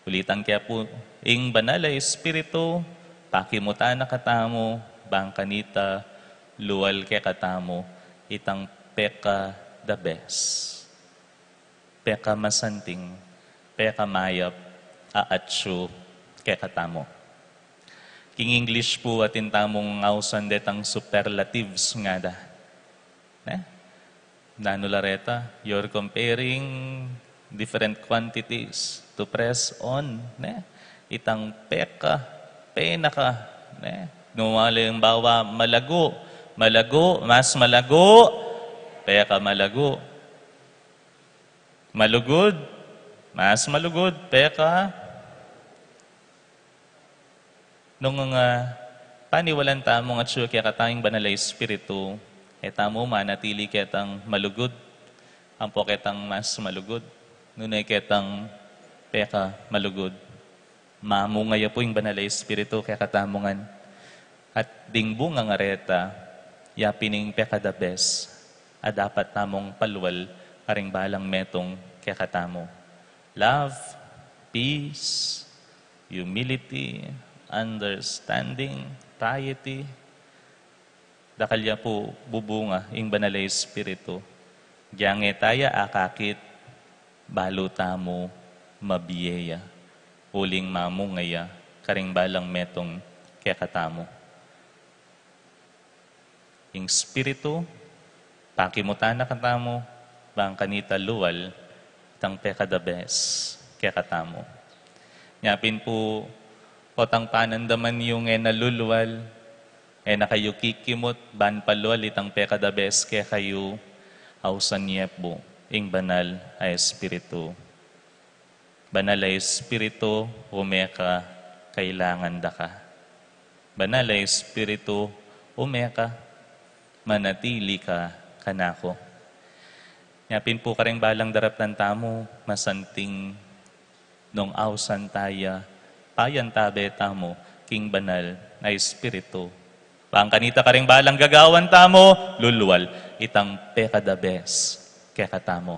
Ulitan ke pu, ing Banal a Espiritu, pakimutan na katamu, bang kanita, lual kekatamu, itang peka-the best, pekamasanting, pekamayap, a atsu kekatamu. King English pu atin tamung ausan detang superlatives ngada. Ne? Nanu la reta, you're comparing different quantities to press on, ne? Itang peka, penaka, ne? Nung alimbawa, malagu, malagu, mas malagu, peka malagu. Malugud, mas malugud, peka. Nung, ah, paniwalan tamung atsu kekatamu ing Banal a Espiritu, e tamu manatili ketang malugud, ampo ketang mas malugud, nune ketang peka malugud. Mamunga ya pu ing Banal a Espiritu kekatamu ngan. At ding bunga ngan reta, ya pin ing pekadabes a dapat tamung palual karing balang metung kekatamu. Love, peace, humility, understanding, piety. Dakal ya pu bubunga ing Banal a Espiritu. Diang e taya akakit, balu tamu mabie ya, uling mamunga ya karing balang metung kekatamu. Ing Espiritu, pakimutan na katamu, bang kanita lual itang pekadabes kekatamu. Nya pin pu, o tang panandaman yung e na lulual, e na kayu kikimut, ban palual itang pekadabes kekayu, ausan ye pu ing Banal a Espiritu. Banal a Espiritu, ume ka, kailangan da ka. Banal a Espiritu, ume ka, manatili ka kanaku. Nya pin pu karing balang daraptan tamu, masanting nung ausan taya, payantabe tamu king Banal a Espiritu. Bang kanita karing balang gagawan tamu, lulual itang pekadabes kekatamu.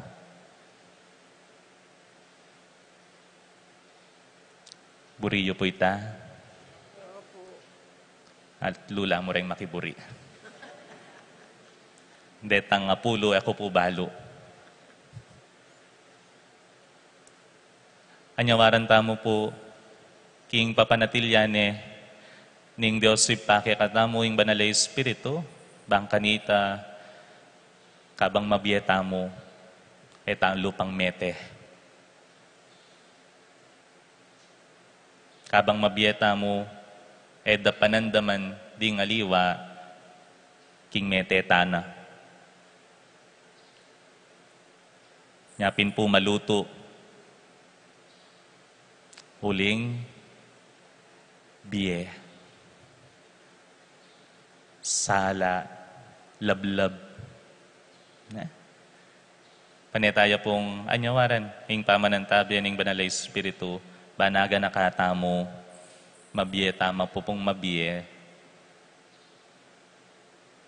Buri yu pu ita. At lula mu reng makiburi. Detang apulu, e ku pu balu. Anyawaran tamu pu king papanatilian ne ning Dios Ibpa kekatamu ing Banal a Espiritu, bang kanita kabang mabie tamu, e tang lupang mete. Kabang mabie tamu, e da panandaman ding aliwa king mete tana. Nya pin pu malutu, uling bie, sala, lablab. Ne? Pane taya pung anyawaran ing pamanantabe ning Banal a Espiritu, ban aganaka tamu, mabie tamu pu pung mabie,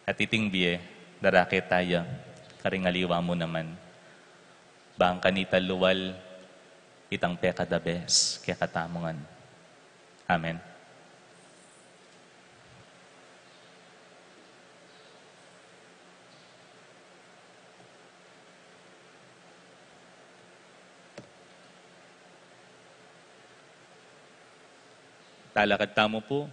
at iting bie, darake taya karing aliwa mu naman. Bang kanita lual itang pekadabes kekatamu ngan. Amen. Talakad tamu pu.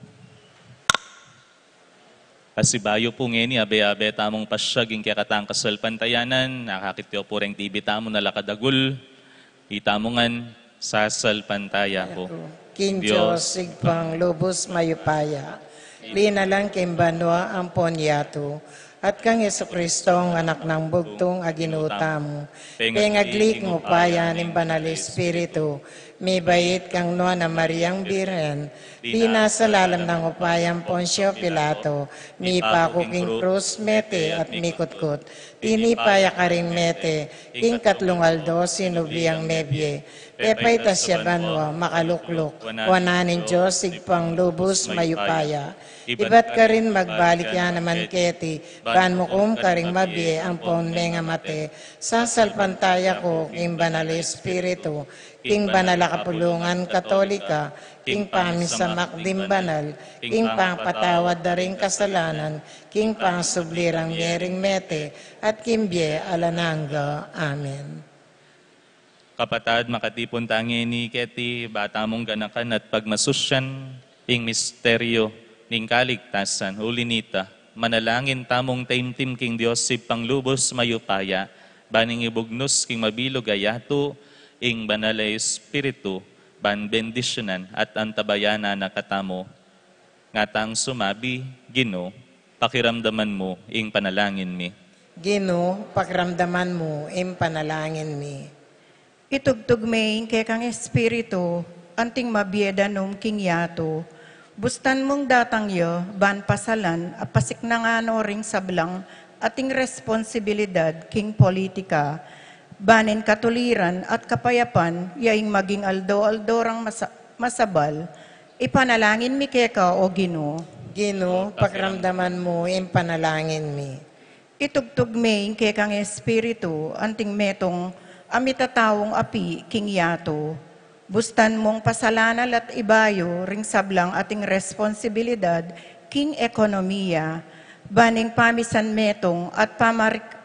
Pasibayu pu ngeni, abe-abe tamung pasyag ing kekatang kasalpantayanan, nakakit yu pu reng T V tamu, nalakad agul, itamu ngan sasalpantaya ku. King Dios, Ibpang lubus mayupaya, linalang king banua ampon yatu, at kang Jesucristo, Anak nang bugtung a Ginu tamu, pengagli king upaya ning Banal Espiritu, mibait kang Nuan a Mariang Birhen, pinasalalam nang upayang Poncio Pilato, mipaku king krus, mete at mikutkut, tinipa ya karing mete, king katlung aldo sinubli yang mebie, pepaitas ya banua, makalukluk wanan ning Dios Ibpang lubus mayupaya. Ibat karin magbalik ya naman keti, ban mukum karing mabie ampon mengamate. Sasalpantaya ku king Banal Espiritu, king banal a kapulungan Katolika, king pamisamak ding banal, king pangpatawad da ring kasalanan, king pangsubli rang mie ring mete, at king bie alang angga. Amen. Kapatad, makatipun ta ngeni keti, ba tamung ganakan at pagmasusyan ing misteryu ning kaligtasan. Uli na nita, manalangin tamung taimtim king Dios Ibpang lubus mayupaya, ban ing ibugnus king mabilug a yatu ing Banal a Espiritu, ban bendisyunan at antabayanan na katamu. Ngatang sumabi, Ginu, pakiramdaman mu ing panalangin mi. Ginu, pakiramdaman mu ing panalangin mi. Itugtug me ing kekang espiritu, anting mabie danum king yatu. Bustan mung datang ya, ban pasalan, a pasiknangan no ring sablang ating responsibilidad king politika. Ban ing katuliran at kapayapan, ya ing maging aldo-aldo rang masa-, masabal. Ipanalangin mi keka, O Ginu. Ginu, pakiramdaman mu ing panalangin mi. Itugtug me ing kekang espiritu, anting metung a mitataung api king yatu. Bustan mung pasalanal at ibayu ring sablang ating responsibilidad king ekonomiya, ban ing pamisan metung at pamarik-,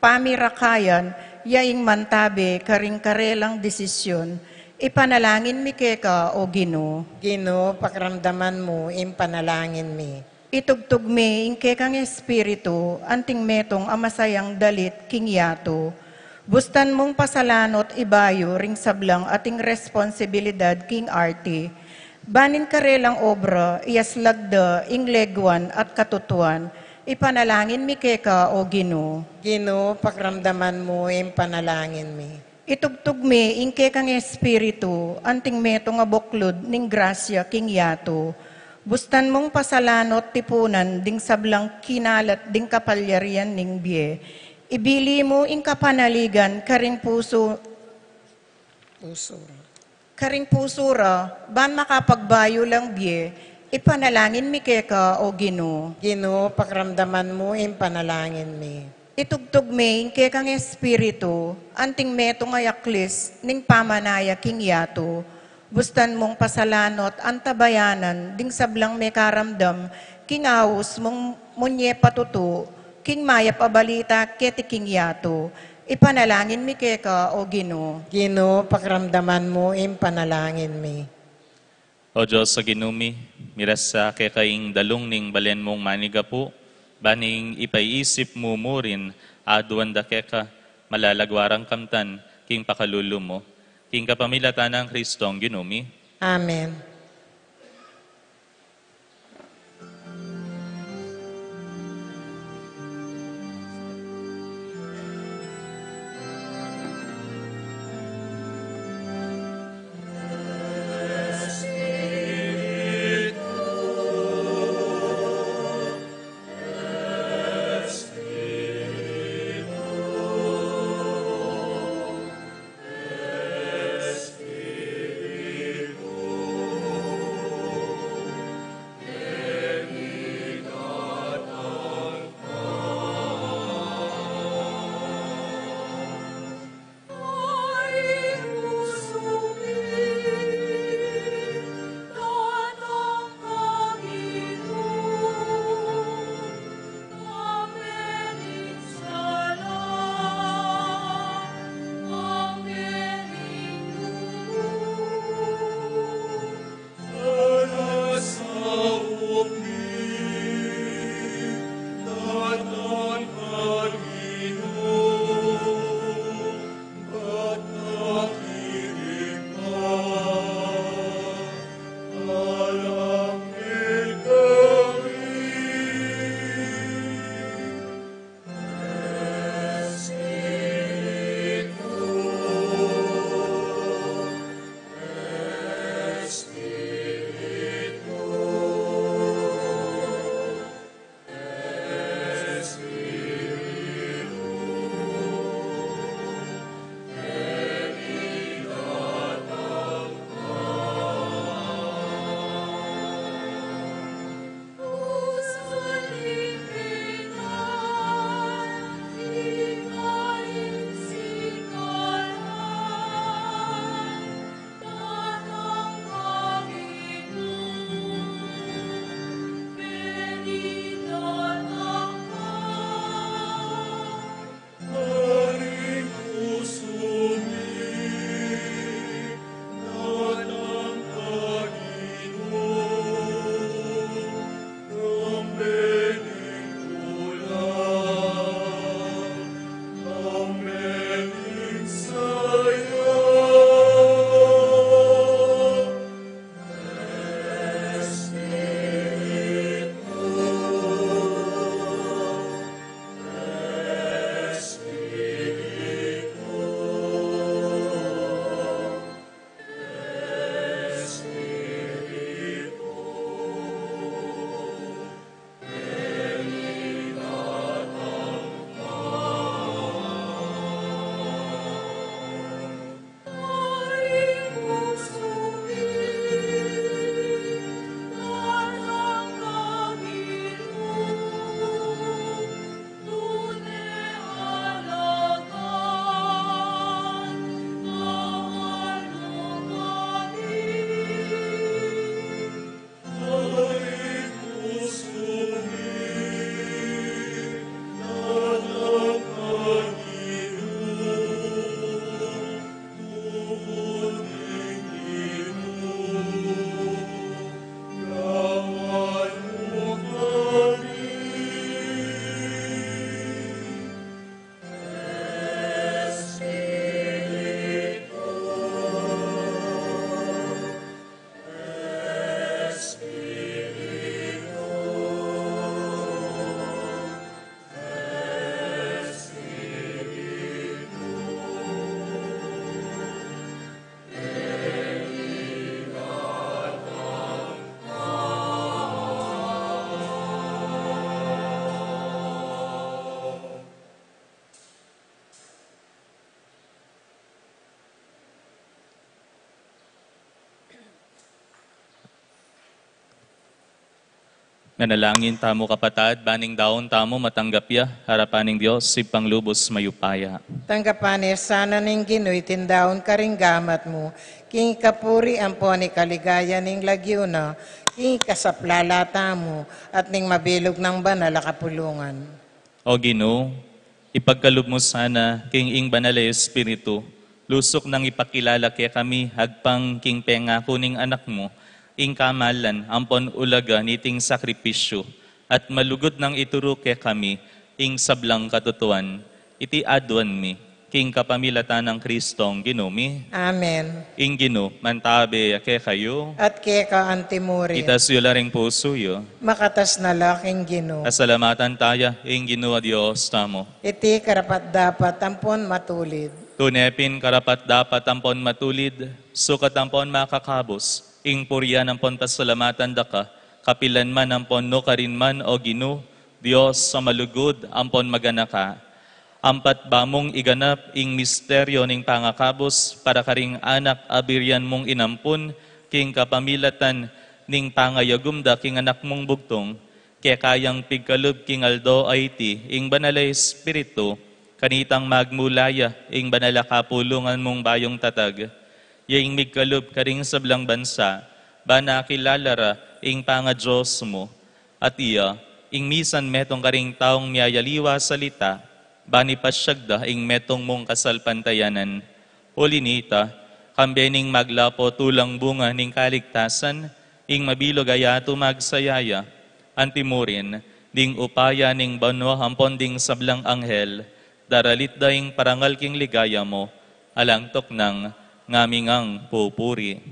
pamirakayan ya ing mantabe karing karelang desisyon. Ipanalangin mi keka, O Ginu. Ginu, pakiramdaman mu ing panalangin mi. Itugtug me ing kekang espiritu, anting metung a masayang dalit king yatu. Bustan mung pasalanut ibayu ring sablang ating responsibilidad king arte, ban ing karelang obra iyaslag da ing leguan at katutuan. Ipanalangin mi keka, O Ginu. Ginu, pakiramdaman mu ing panalangin mi. Itugtug me ing kekang espiritu, anting metung a buklud ning grasya king yatu. Bustan mung pasalanut tipunan ding sablang kinalat ding kapalyarian ning bie. Ibili mu ing kapanaligan karing pusu, pusu ra, karing pusu ra, ban makapagbayu lang bie. Ipanalangin mi keka, O Ginu. Ginu, pakiramdaman mu ing panalangin mi. Itugtug me ing kekang espiritu, anting metung a yaklis ning pamanaya king yatu. Bustan mung pasalanut antabayanan ding sablang mekaramdam king aus mung munye patutu king mayap a balita keti king yatu. Ipanalangin mi keka, O Ginu. Ginu, pakiramdaman mu ing panalangin mi. O Dios a Ginu mi, miras sa keka ing dalung ning balen mung manigapu, ban ing ipaiisip mu murin aduan da keka, malalagwaran kamtan king pakalulu mu, king kapamilatan nang Kristong Ginu mi. Amen. Manalangin tamu, kapatad, ban ing daun tamu matanggap ya arapan ning Dios, Ibpang lubus mayupaya. Tanggapan ne sana ning Ginu iting daun karing gamat mu, king kapurian ampon ikaligaya ning lagyu na, king kasaplalan tamu, at ning mabilug nang banal a kapulungan. O Ginu, ipagkalub mu sana king ing Banal a Espiritu, lusuk nang ipakilala kekami agpang king pengaku ning Anak mu, ing kamalan ampon ulaga niting sakripisyu, at malugud nang ituru kekami ing sablang katutuan. Iti aduan mi king kapamilatan nang Kristong Ginu mi. Amen. Ing Ginu mantabe ya kekayu. At keka antimurin. Itas yu la ring pusu yu. Makatas na la king Ginu. Pasalamatan taya ing Ginu a Dios tamu. Iti karapat-dapat ampon matulid. Tune pin karapat-dapat ampon matulid, sukat ampon makakabus, ing purian ampon pasalamatan da ka, kapilan man ampon nukarin man, o Ginu, Dios a malugud ampon maganaka. Ampat ba mung iganap ing misteryo ning pangakabus para karing anak a birian mung inampun king kapamilatan ning pangayagum da king Anak mung bugtung, keka yang pigkalub king aldo a iti ing Banal a Espiritu, kanitang magmula ya ing banal a kapulungan mung bayung tatag. Ya ing migkalub karing sablang bansa, ban akilala ra ing panga-Dios mu, at iya, ing misan metung karing taung miyayaliwa salita, ban ipasyag da ing metung mung kasalpantayanan. Uli nita, kambe ning maglapo tulang bunga ning kaligtasan, ing mabilug a yatu magsaya ya, antimurin, ding upaya ning banua ampon ding sablang anghel, daralit da ing parangal king ligaya mu, alang tuknang ngami ngang pupuri.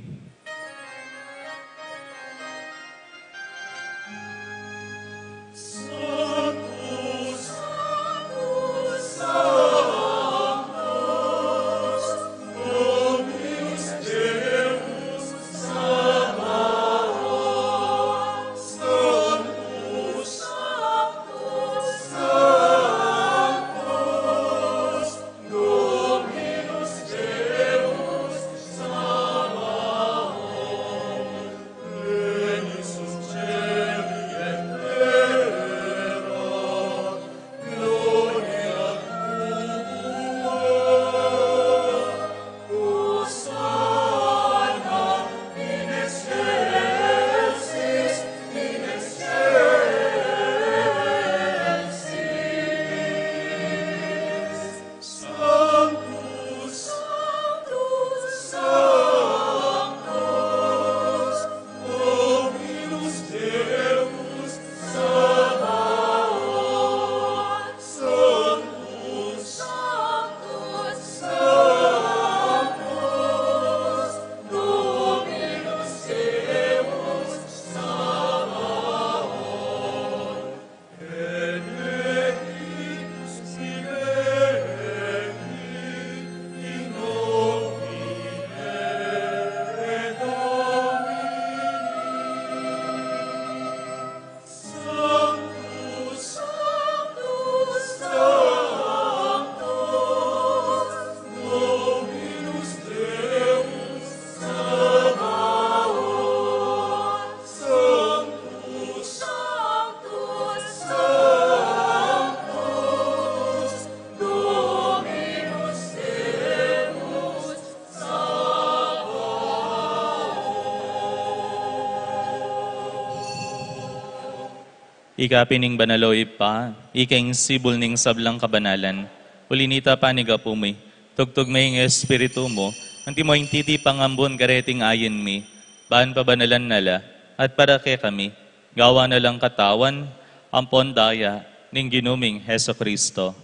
Ika pin ing banal, o Ibpa, ika ing sibul ning sablang kabanalan. Uli nita, panigapu mi, tugtug me ing Espiritu mu, antimo ing titipang ambun kareting ayin mi, ban pabanalan na la, at para kekami, gawan na lang katawan ampon daya ning Ginu ming Jesucristo.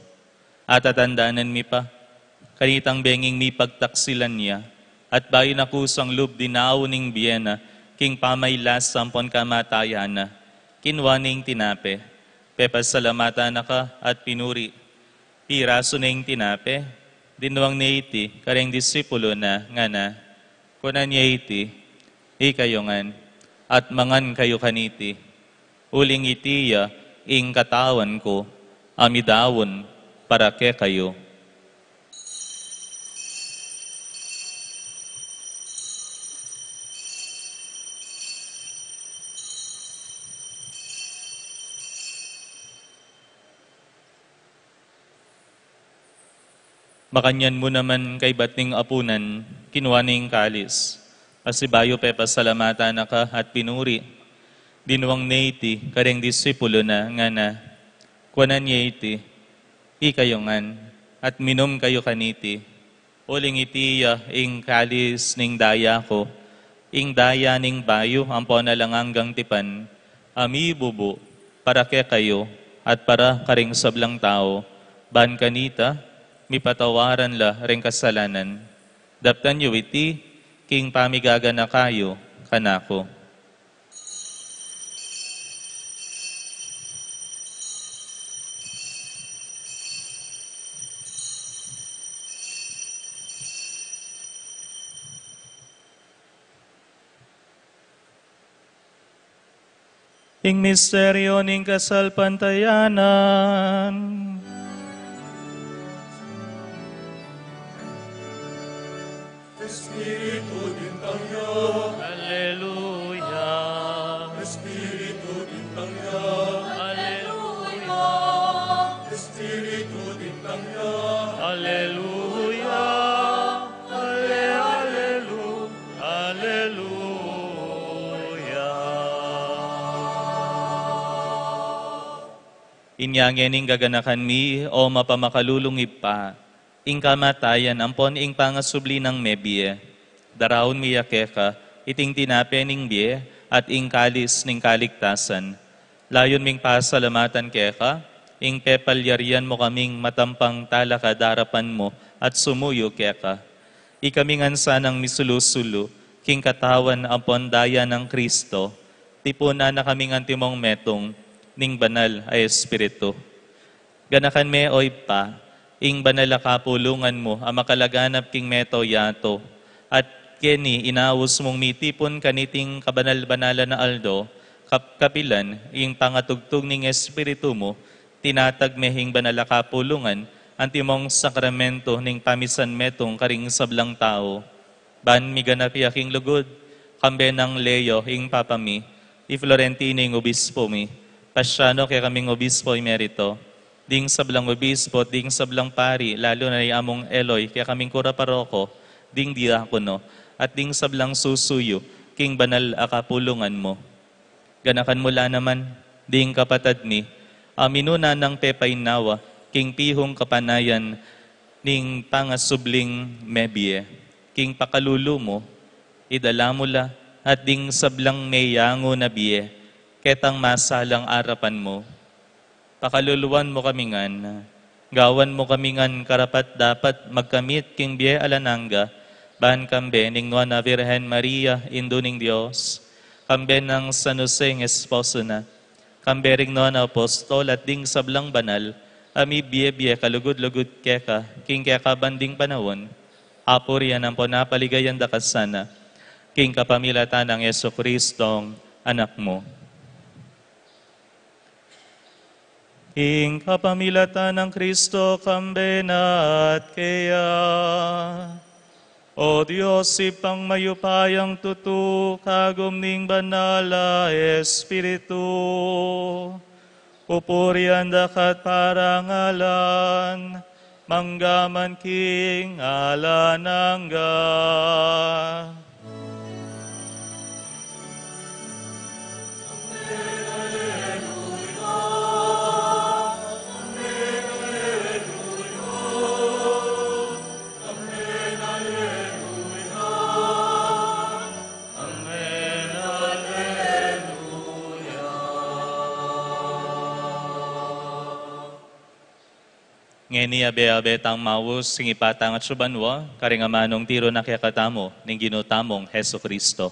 Atatandanan mi pa, kanitang benging mipagtaksilan ya, at bayu na kusang lub dinaun ing bie na, king pamailas ampon kamatayan na, kinua ne ing tinape, pepasalamatan na ka at pinuri, pirasu ne ing tinape, dinwang ne iti kareng disipulu na, ngana, kunan ye iti, ikayu ngan, at mangan kayu kaniti, uling iti ya ing katawan ku, a midaun para kekayu. Makanyan mu naman kaybat ning apunan, kinua ne ing kalis, pasibayu pepasalamatan na ka at pinuri, dinuang ne iti kareng disipulo na, ngana: Kuanan ye iti, ikayu ngan, at minum kayu kaniti, uling iti ya ing kalis ning daya ku, ing daya ning bayu ampon alang anggang tipan, a mibubu para kekayu at para karing sablang tau, ban kanita mipatawaran la ring kasalanan. Daptan yu iti king pamigaganaka yu kanaku. Ing misteryu ning kasalpantayanan. Espiritu, bintang ya. Aleluya. Espiritu, bintang ya. Aleluya. Espiritu, bintang ya. Aleluya. Ale, alelu, aleluya. Inya ngening gaganakan mi, o mapamakalulung Ibpa, ing kamatayan ampon ing pangasubli nang mebie. Daraun mi ya keka iting tinape ning bie at ing kalis ning kaligtasan. Layun ming pasalamatan keka ing pepalyarian mu kaming matampang talakad arapan mu at sumuyu keka. Ikami ngan sanang misulu-sulu king katawan ampon daya nang Kristo, tipunan na kaming antimong metung ning Banal a Espiritu. Ganakan me, o Ibpa, ing banal a kapulungan mu a makalaganap king mabilug a yatu, at keni inaus mung mitipun kaniting kabanal-banalan a aldo, kap-, kapilan ing pangatugtug ning Espiritu mu, tinatag me ing banal a kapulungan antimong sakramentu ning pamisan metung karing sablang tau. Ban miganap ya king lugud, kambe nang Leo ing Papa mi, i Florentino ing obispo mi, Paciano kekaming obispo emerito, ding sablang obispo, ding sablang pari, lalu na i Among Eloy kekaming kura paroko, ding diakono, at ding sablang susuyu king banal a kapulungan mu. Ganakan mu la naman ding kapatad mi a minuna nang pepainawa king pihung kapanayan ning pangasubling mebie. King pakalulu mu, idala mu la at ding sablang meyangu na bie ketang masalang arapan mu. Pakaluluan mu kami ngan, gawan mu kami ngan karapat-dapat magkamit king bie alang angga, ban kambe ning Nuan a Virgen Maria, Indu ning Dios, kambe nang San Jose ing esposo na, kambe ring nuan a apostol at ding sablang banal a mibie-bie kalugud-lugud keka king kekaban ding panaun, apurian ampon apaligayan da ka sana king kapamilatan nang Jesucristong Anak mu. Ing kapamilatan nang Kristo kambe na at keya. O Dios, Ibpang mayupayang tutu, kagum ning Banal a Espiritu, pupurian da ka at parangalan, mangga man king alang angga. Ngeni abe-abe tang maus king ipatangat subanwa karing amanung tiru na kekatamu ning Ginu tamung Jesucristo.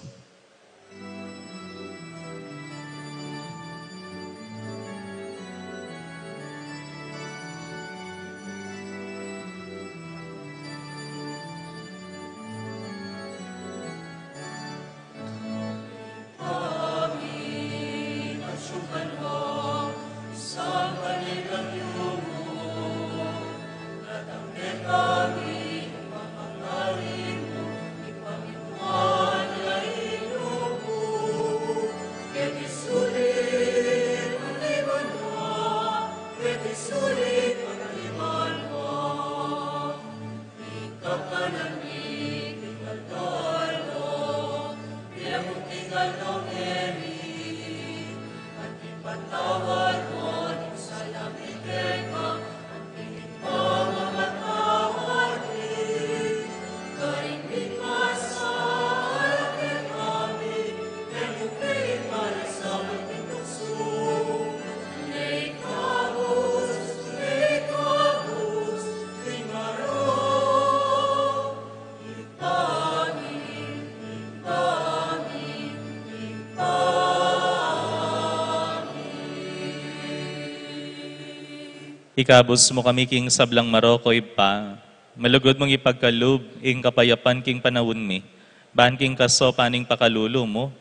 Ikabus mu kami king sablang marok, Ibpa. Malugud mung ipagkalub ing kapayapan king panaun mi, ban king kasaupan ning pakalulu mu,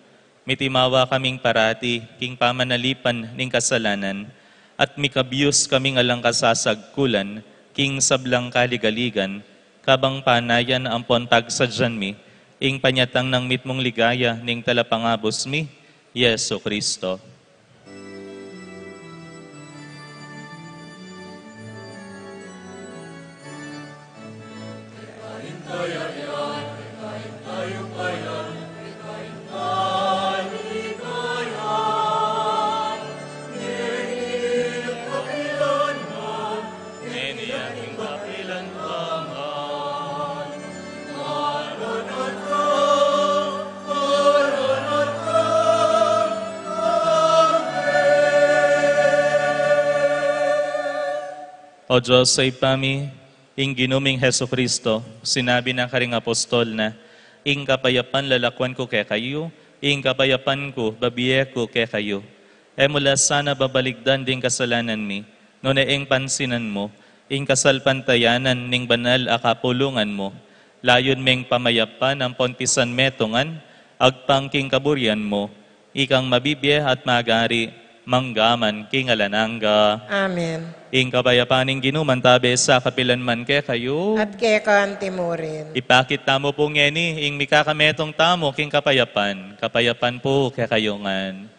mitimawa kaming parati king pamanalipan ning kasalanan, at mikabius kaming alang kasasagkulan king sablang kaligaligan, kabang panayan ampon pagsadyan mi ing panyatang nang mitmung ligaya ning Talapangabus mi, Jesucristo. O Dios, Ibpa mi, ing Ginu ming Jesucristo, sinabi na karing apostol na, "Ing kapayapan lalakuan ku kekayu, ing kapayapan ku babie ku kekayu." E mu la sana babalikdan ding kasalanan mi, nune ing pansinan mu ing kasalpantayanan ning banal a kapulungan mu. Layun meng pamayapan ampon pisanmetungan, agpang king kaburian mu, ikang mabibie at magari, mangga man king alang angga. Amen. Ing kapayapan ning Ginu mantabe sa kapilan man kekayu. At keka anti mu rin. Ipakit tamu pu ngeni ing mikakametung tamu king kapayapan. Kapayapan pu kekayu ngan.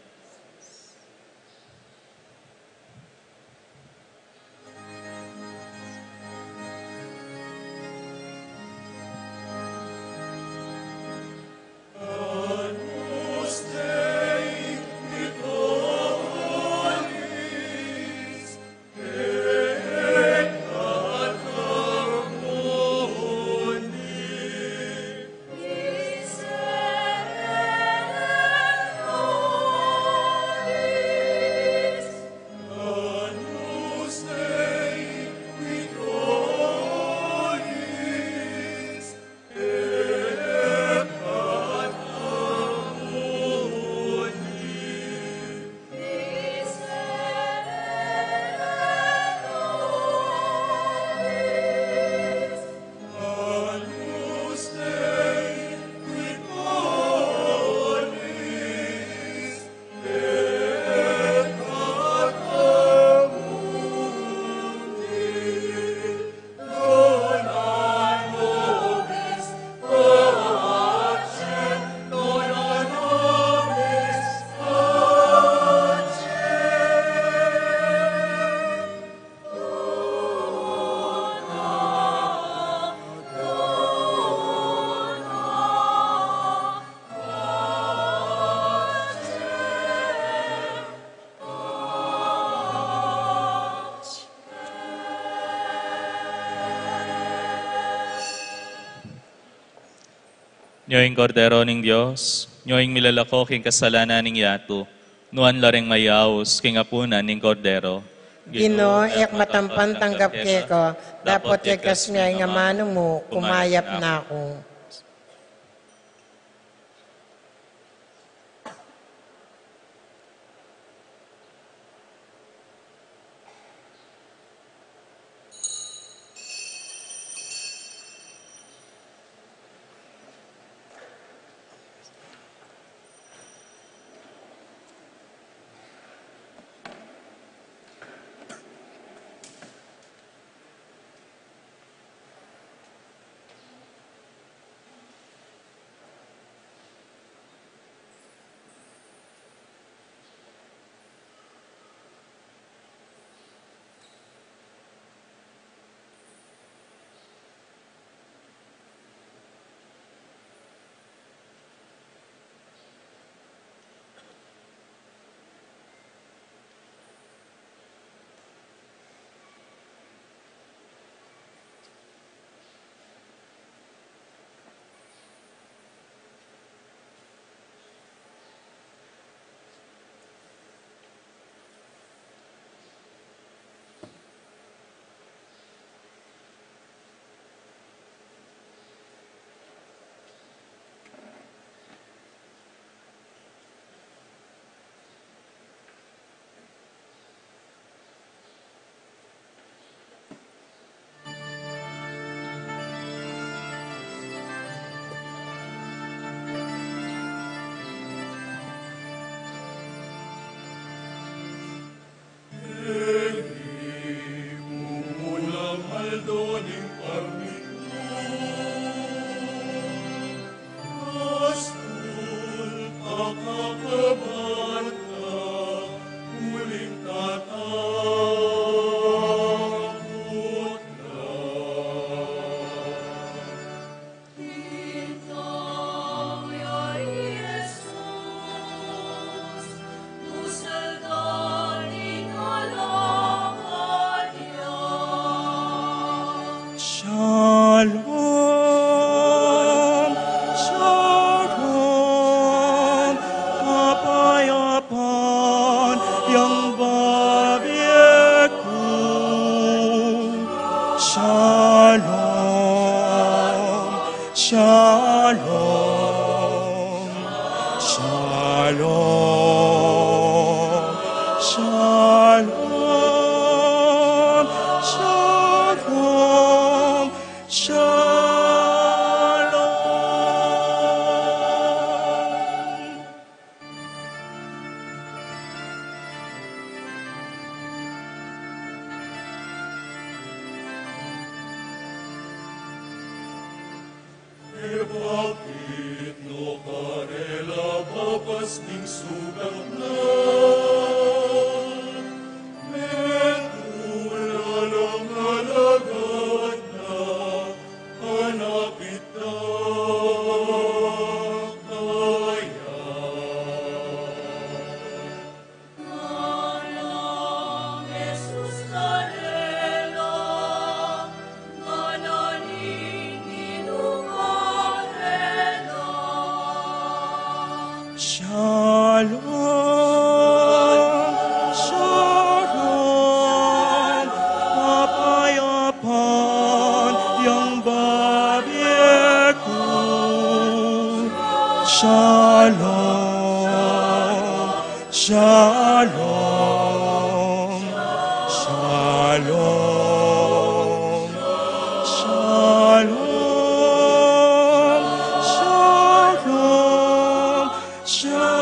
Nyo ing Kordero ning Dios, nyo ing milalako king kasalanan ning yatu, nuan la ring mayaus king apunan ning Kordero. Ginu, e ku matampan tanggap keka, dapot yagkas me ing amanu mu, kumayap na ku. Shalom, shalom, kapayapan yang babie ku. Shalom, shalom, shalom, shalom, shalom, shalom. E bakit no karela babas ning sugat na? Metung la lang alagad na, anapit da kaya. Shalom, shalom, kapayapan yang babie ku. Shalom, shalom, shalom, shalom, shalom, shalom.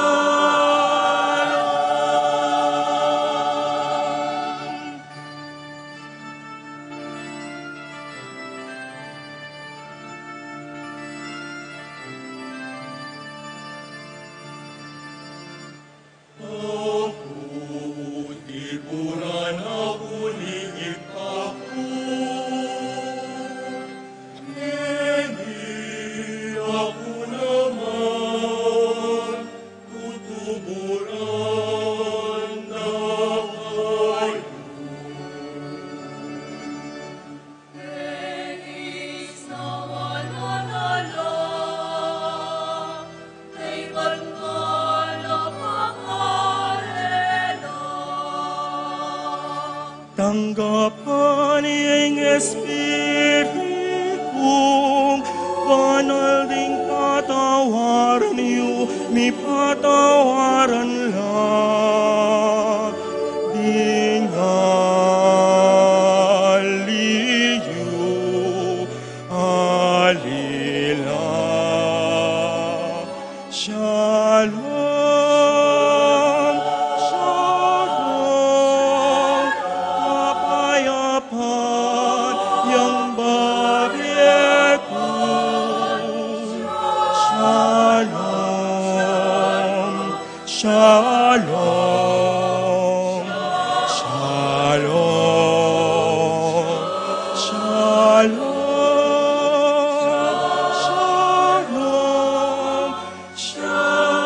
Aku, tipuran aku ning Ibpa ku, ngeni aku naman tutuburan da kayu. Tanggapan ing Espiritung Banal ding patawaran yu, mipatawaran la ding ali yu, ali la. Shalom, shalom, kapayapan yang babie ku. Shalom, shalom, shalom, shalom, shalom, shalom.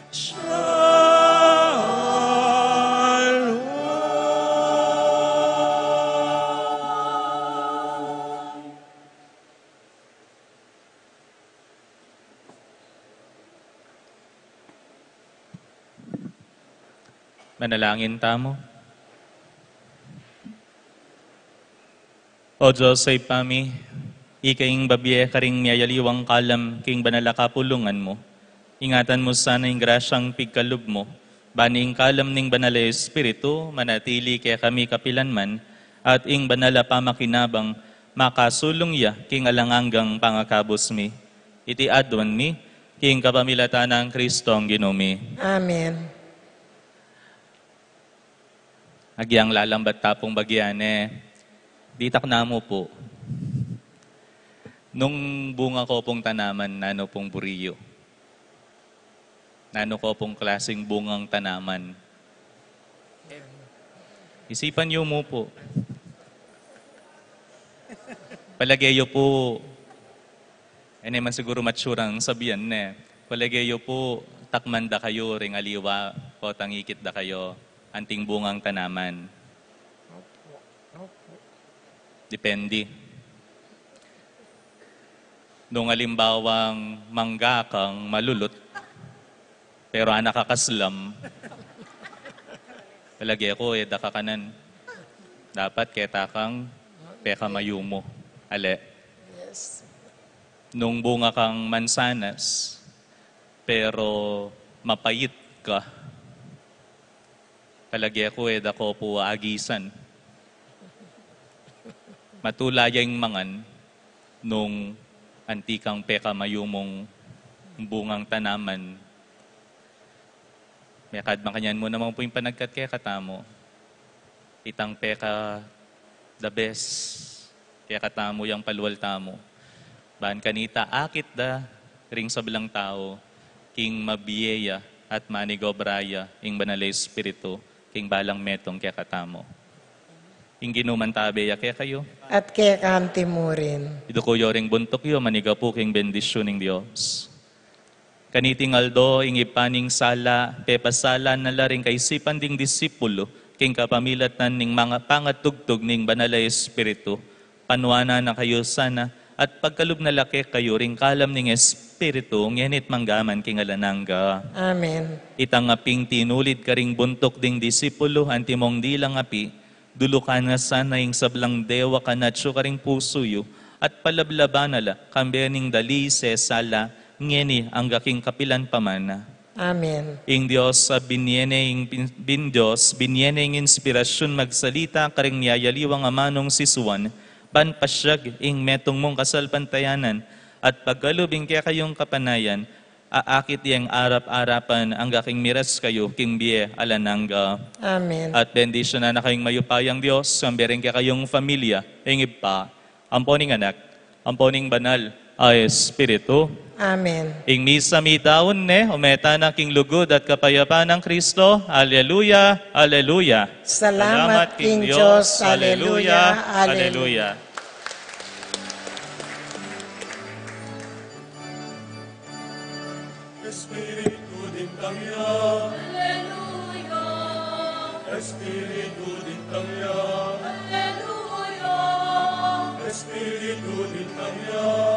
Shalom. Manalangin tamu. O Dios, Ibpa mi, ika ing babie karing miyayaliwang kalam king banal a kapulungan mu. Ingatan mu sana ing grasyang pigkalub mu, ban ing kalam ning Banal a Espiritu manatili kekami kapilanman, at ing banal a pamakinabang makasulung ya king alang anggang pangakabus mi. Iti aduan mi king kapamilatan nang Kristong Ginu mi. Amen. Agyang lalambat ta pung bagya ne, ditak namu pu. Nung bunga ko pung tanaman, nanu pung buri yu? Nanu ko pung klasing bungang tanaman? Isipan yu mu pu. Palage yu pu, e ne man siguru matsurang sabian ne. Palage yu pu, takman da kayu ring aliwa, potang ikit da kayu, anting bungang tanaman? Depende. Nung alimbawang mangga kang malulut, pero anak ka kaslam, palage ku, e da ka kanan. Dapat keta kang pekamayu mu. Ale? Yes. Nung bunga kang mansanas, pero mapait ka, palage ku, e da ko pu agisan. Matula ya ing mangan nung anti kang pekamayu mung bungang tanaman. Mekad makanyan mu naman pu ing panagkat kekatamu. Itang peka the best kekatamu yang palual tamu. Ban kanita akit da ring sablang tau king mabie ya at manigobra ya ing Banal a Espiritu king balang metung kekatamu. Ing Ginu mantabe ya kekayu. At keka mu rin. Iduku yu ring buntuk yu, manigapu king bendisyun ning Dios. Kaniting aldo, ing Ibpa ning sala, pepasala na la ring kaisipan ding disipulu, king kapamilatan ning mga pangatugtug ning Banal a Espiritu, panuanan na kayu sana, at pagkalub na la kekayu ring kalam ning Espiritu, ngeni't manggaman king alang angga. Amen. Itang aping tinulid karing buntuk ding disipulu, antimong dilang api, dulukan na sana ing sablang dewa kanatsu karing pusu yu, at palablaban na la, kambe ning dali sesala, ngeni angga king kapilan pa man. Amen. Ing Dios a binie ne ing pin-, bin Dios, binie ne ing inspirasyun magsalita karing miyayaliwang amanung si Juan, ban pasiag ing metung mung kasalpantayanan, at pagkalub ing kekayung kapanayan, aakit yang arap-arapan angga king miras kayu king bie alang angga. Amen. At bendisyunan na kayung mayupayang Dios, kambe ring kekayung familia, ing Ibpa, ampo ning Anak, ampo ning Banal a Espiritu. Amen. Ing misa mitaun ne, ume tana king lugud at kapayapan nang Kristo. Aleluya, aleluya. Salamat king Dios. Aleluya, aleluya. Espiritu dintang ya. Aleluya. Espiritu dintang ya. Aleluya. Espiritu dintang ya.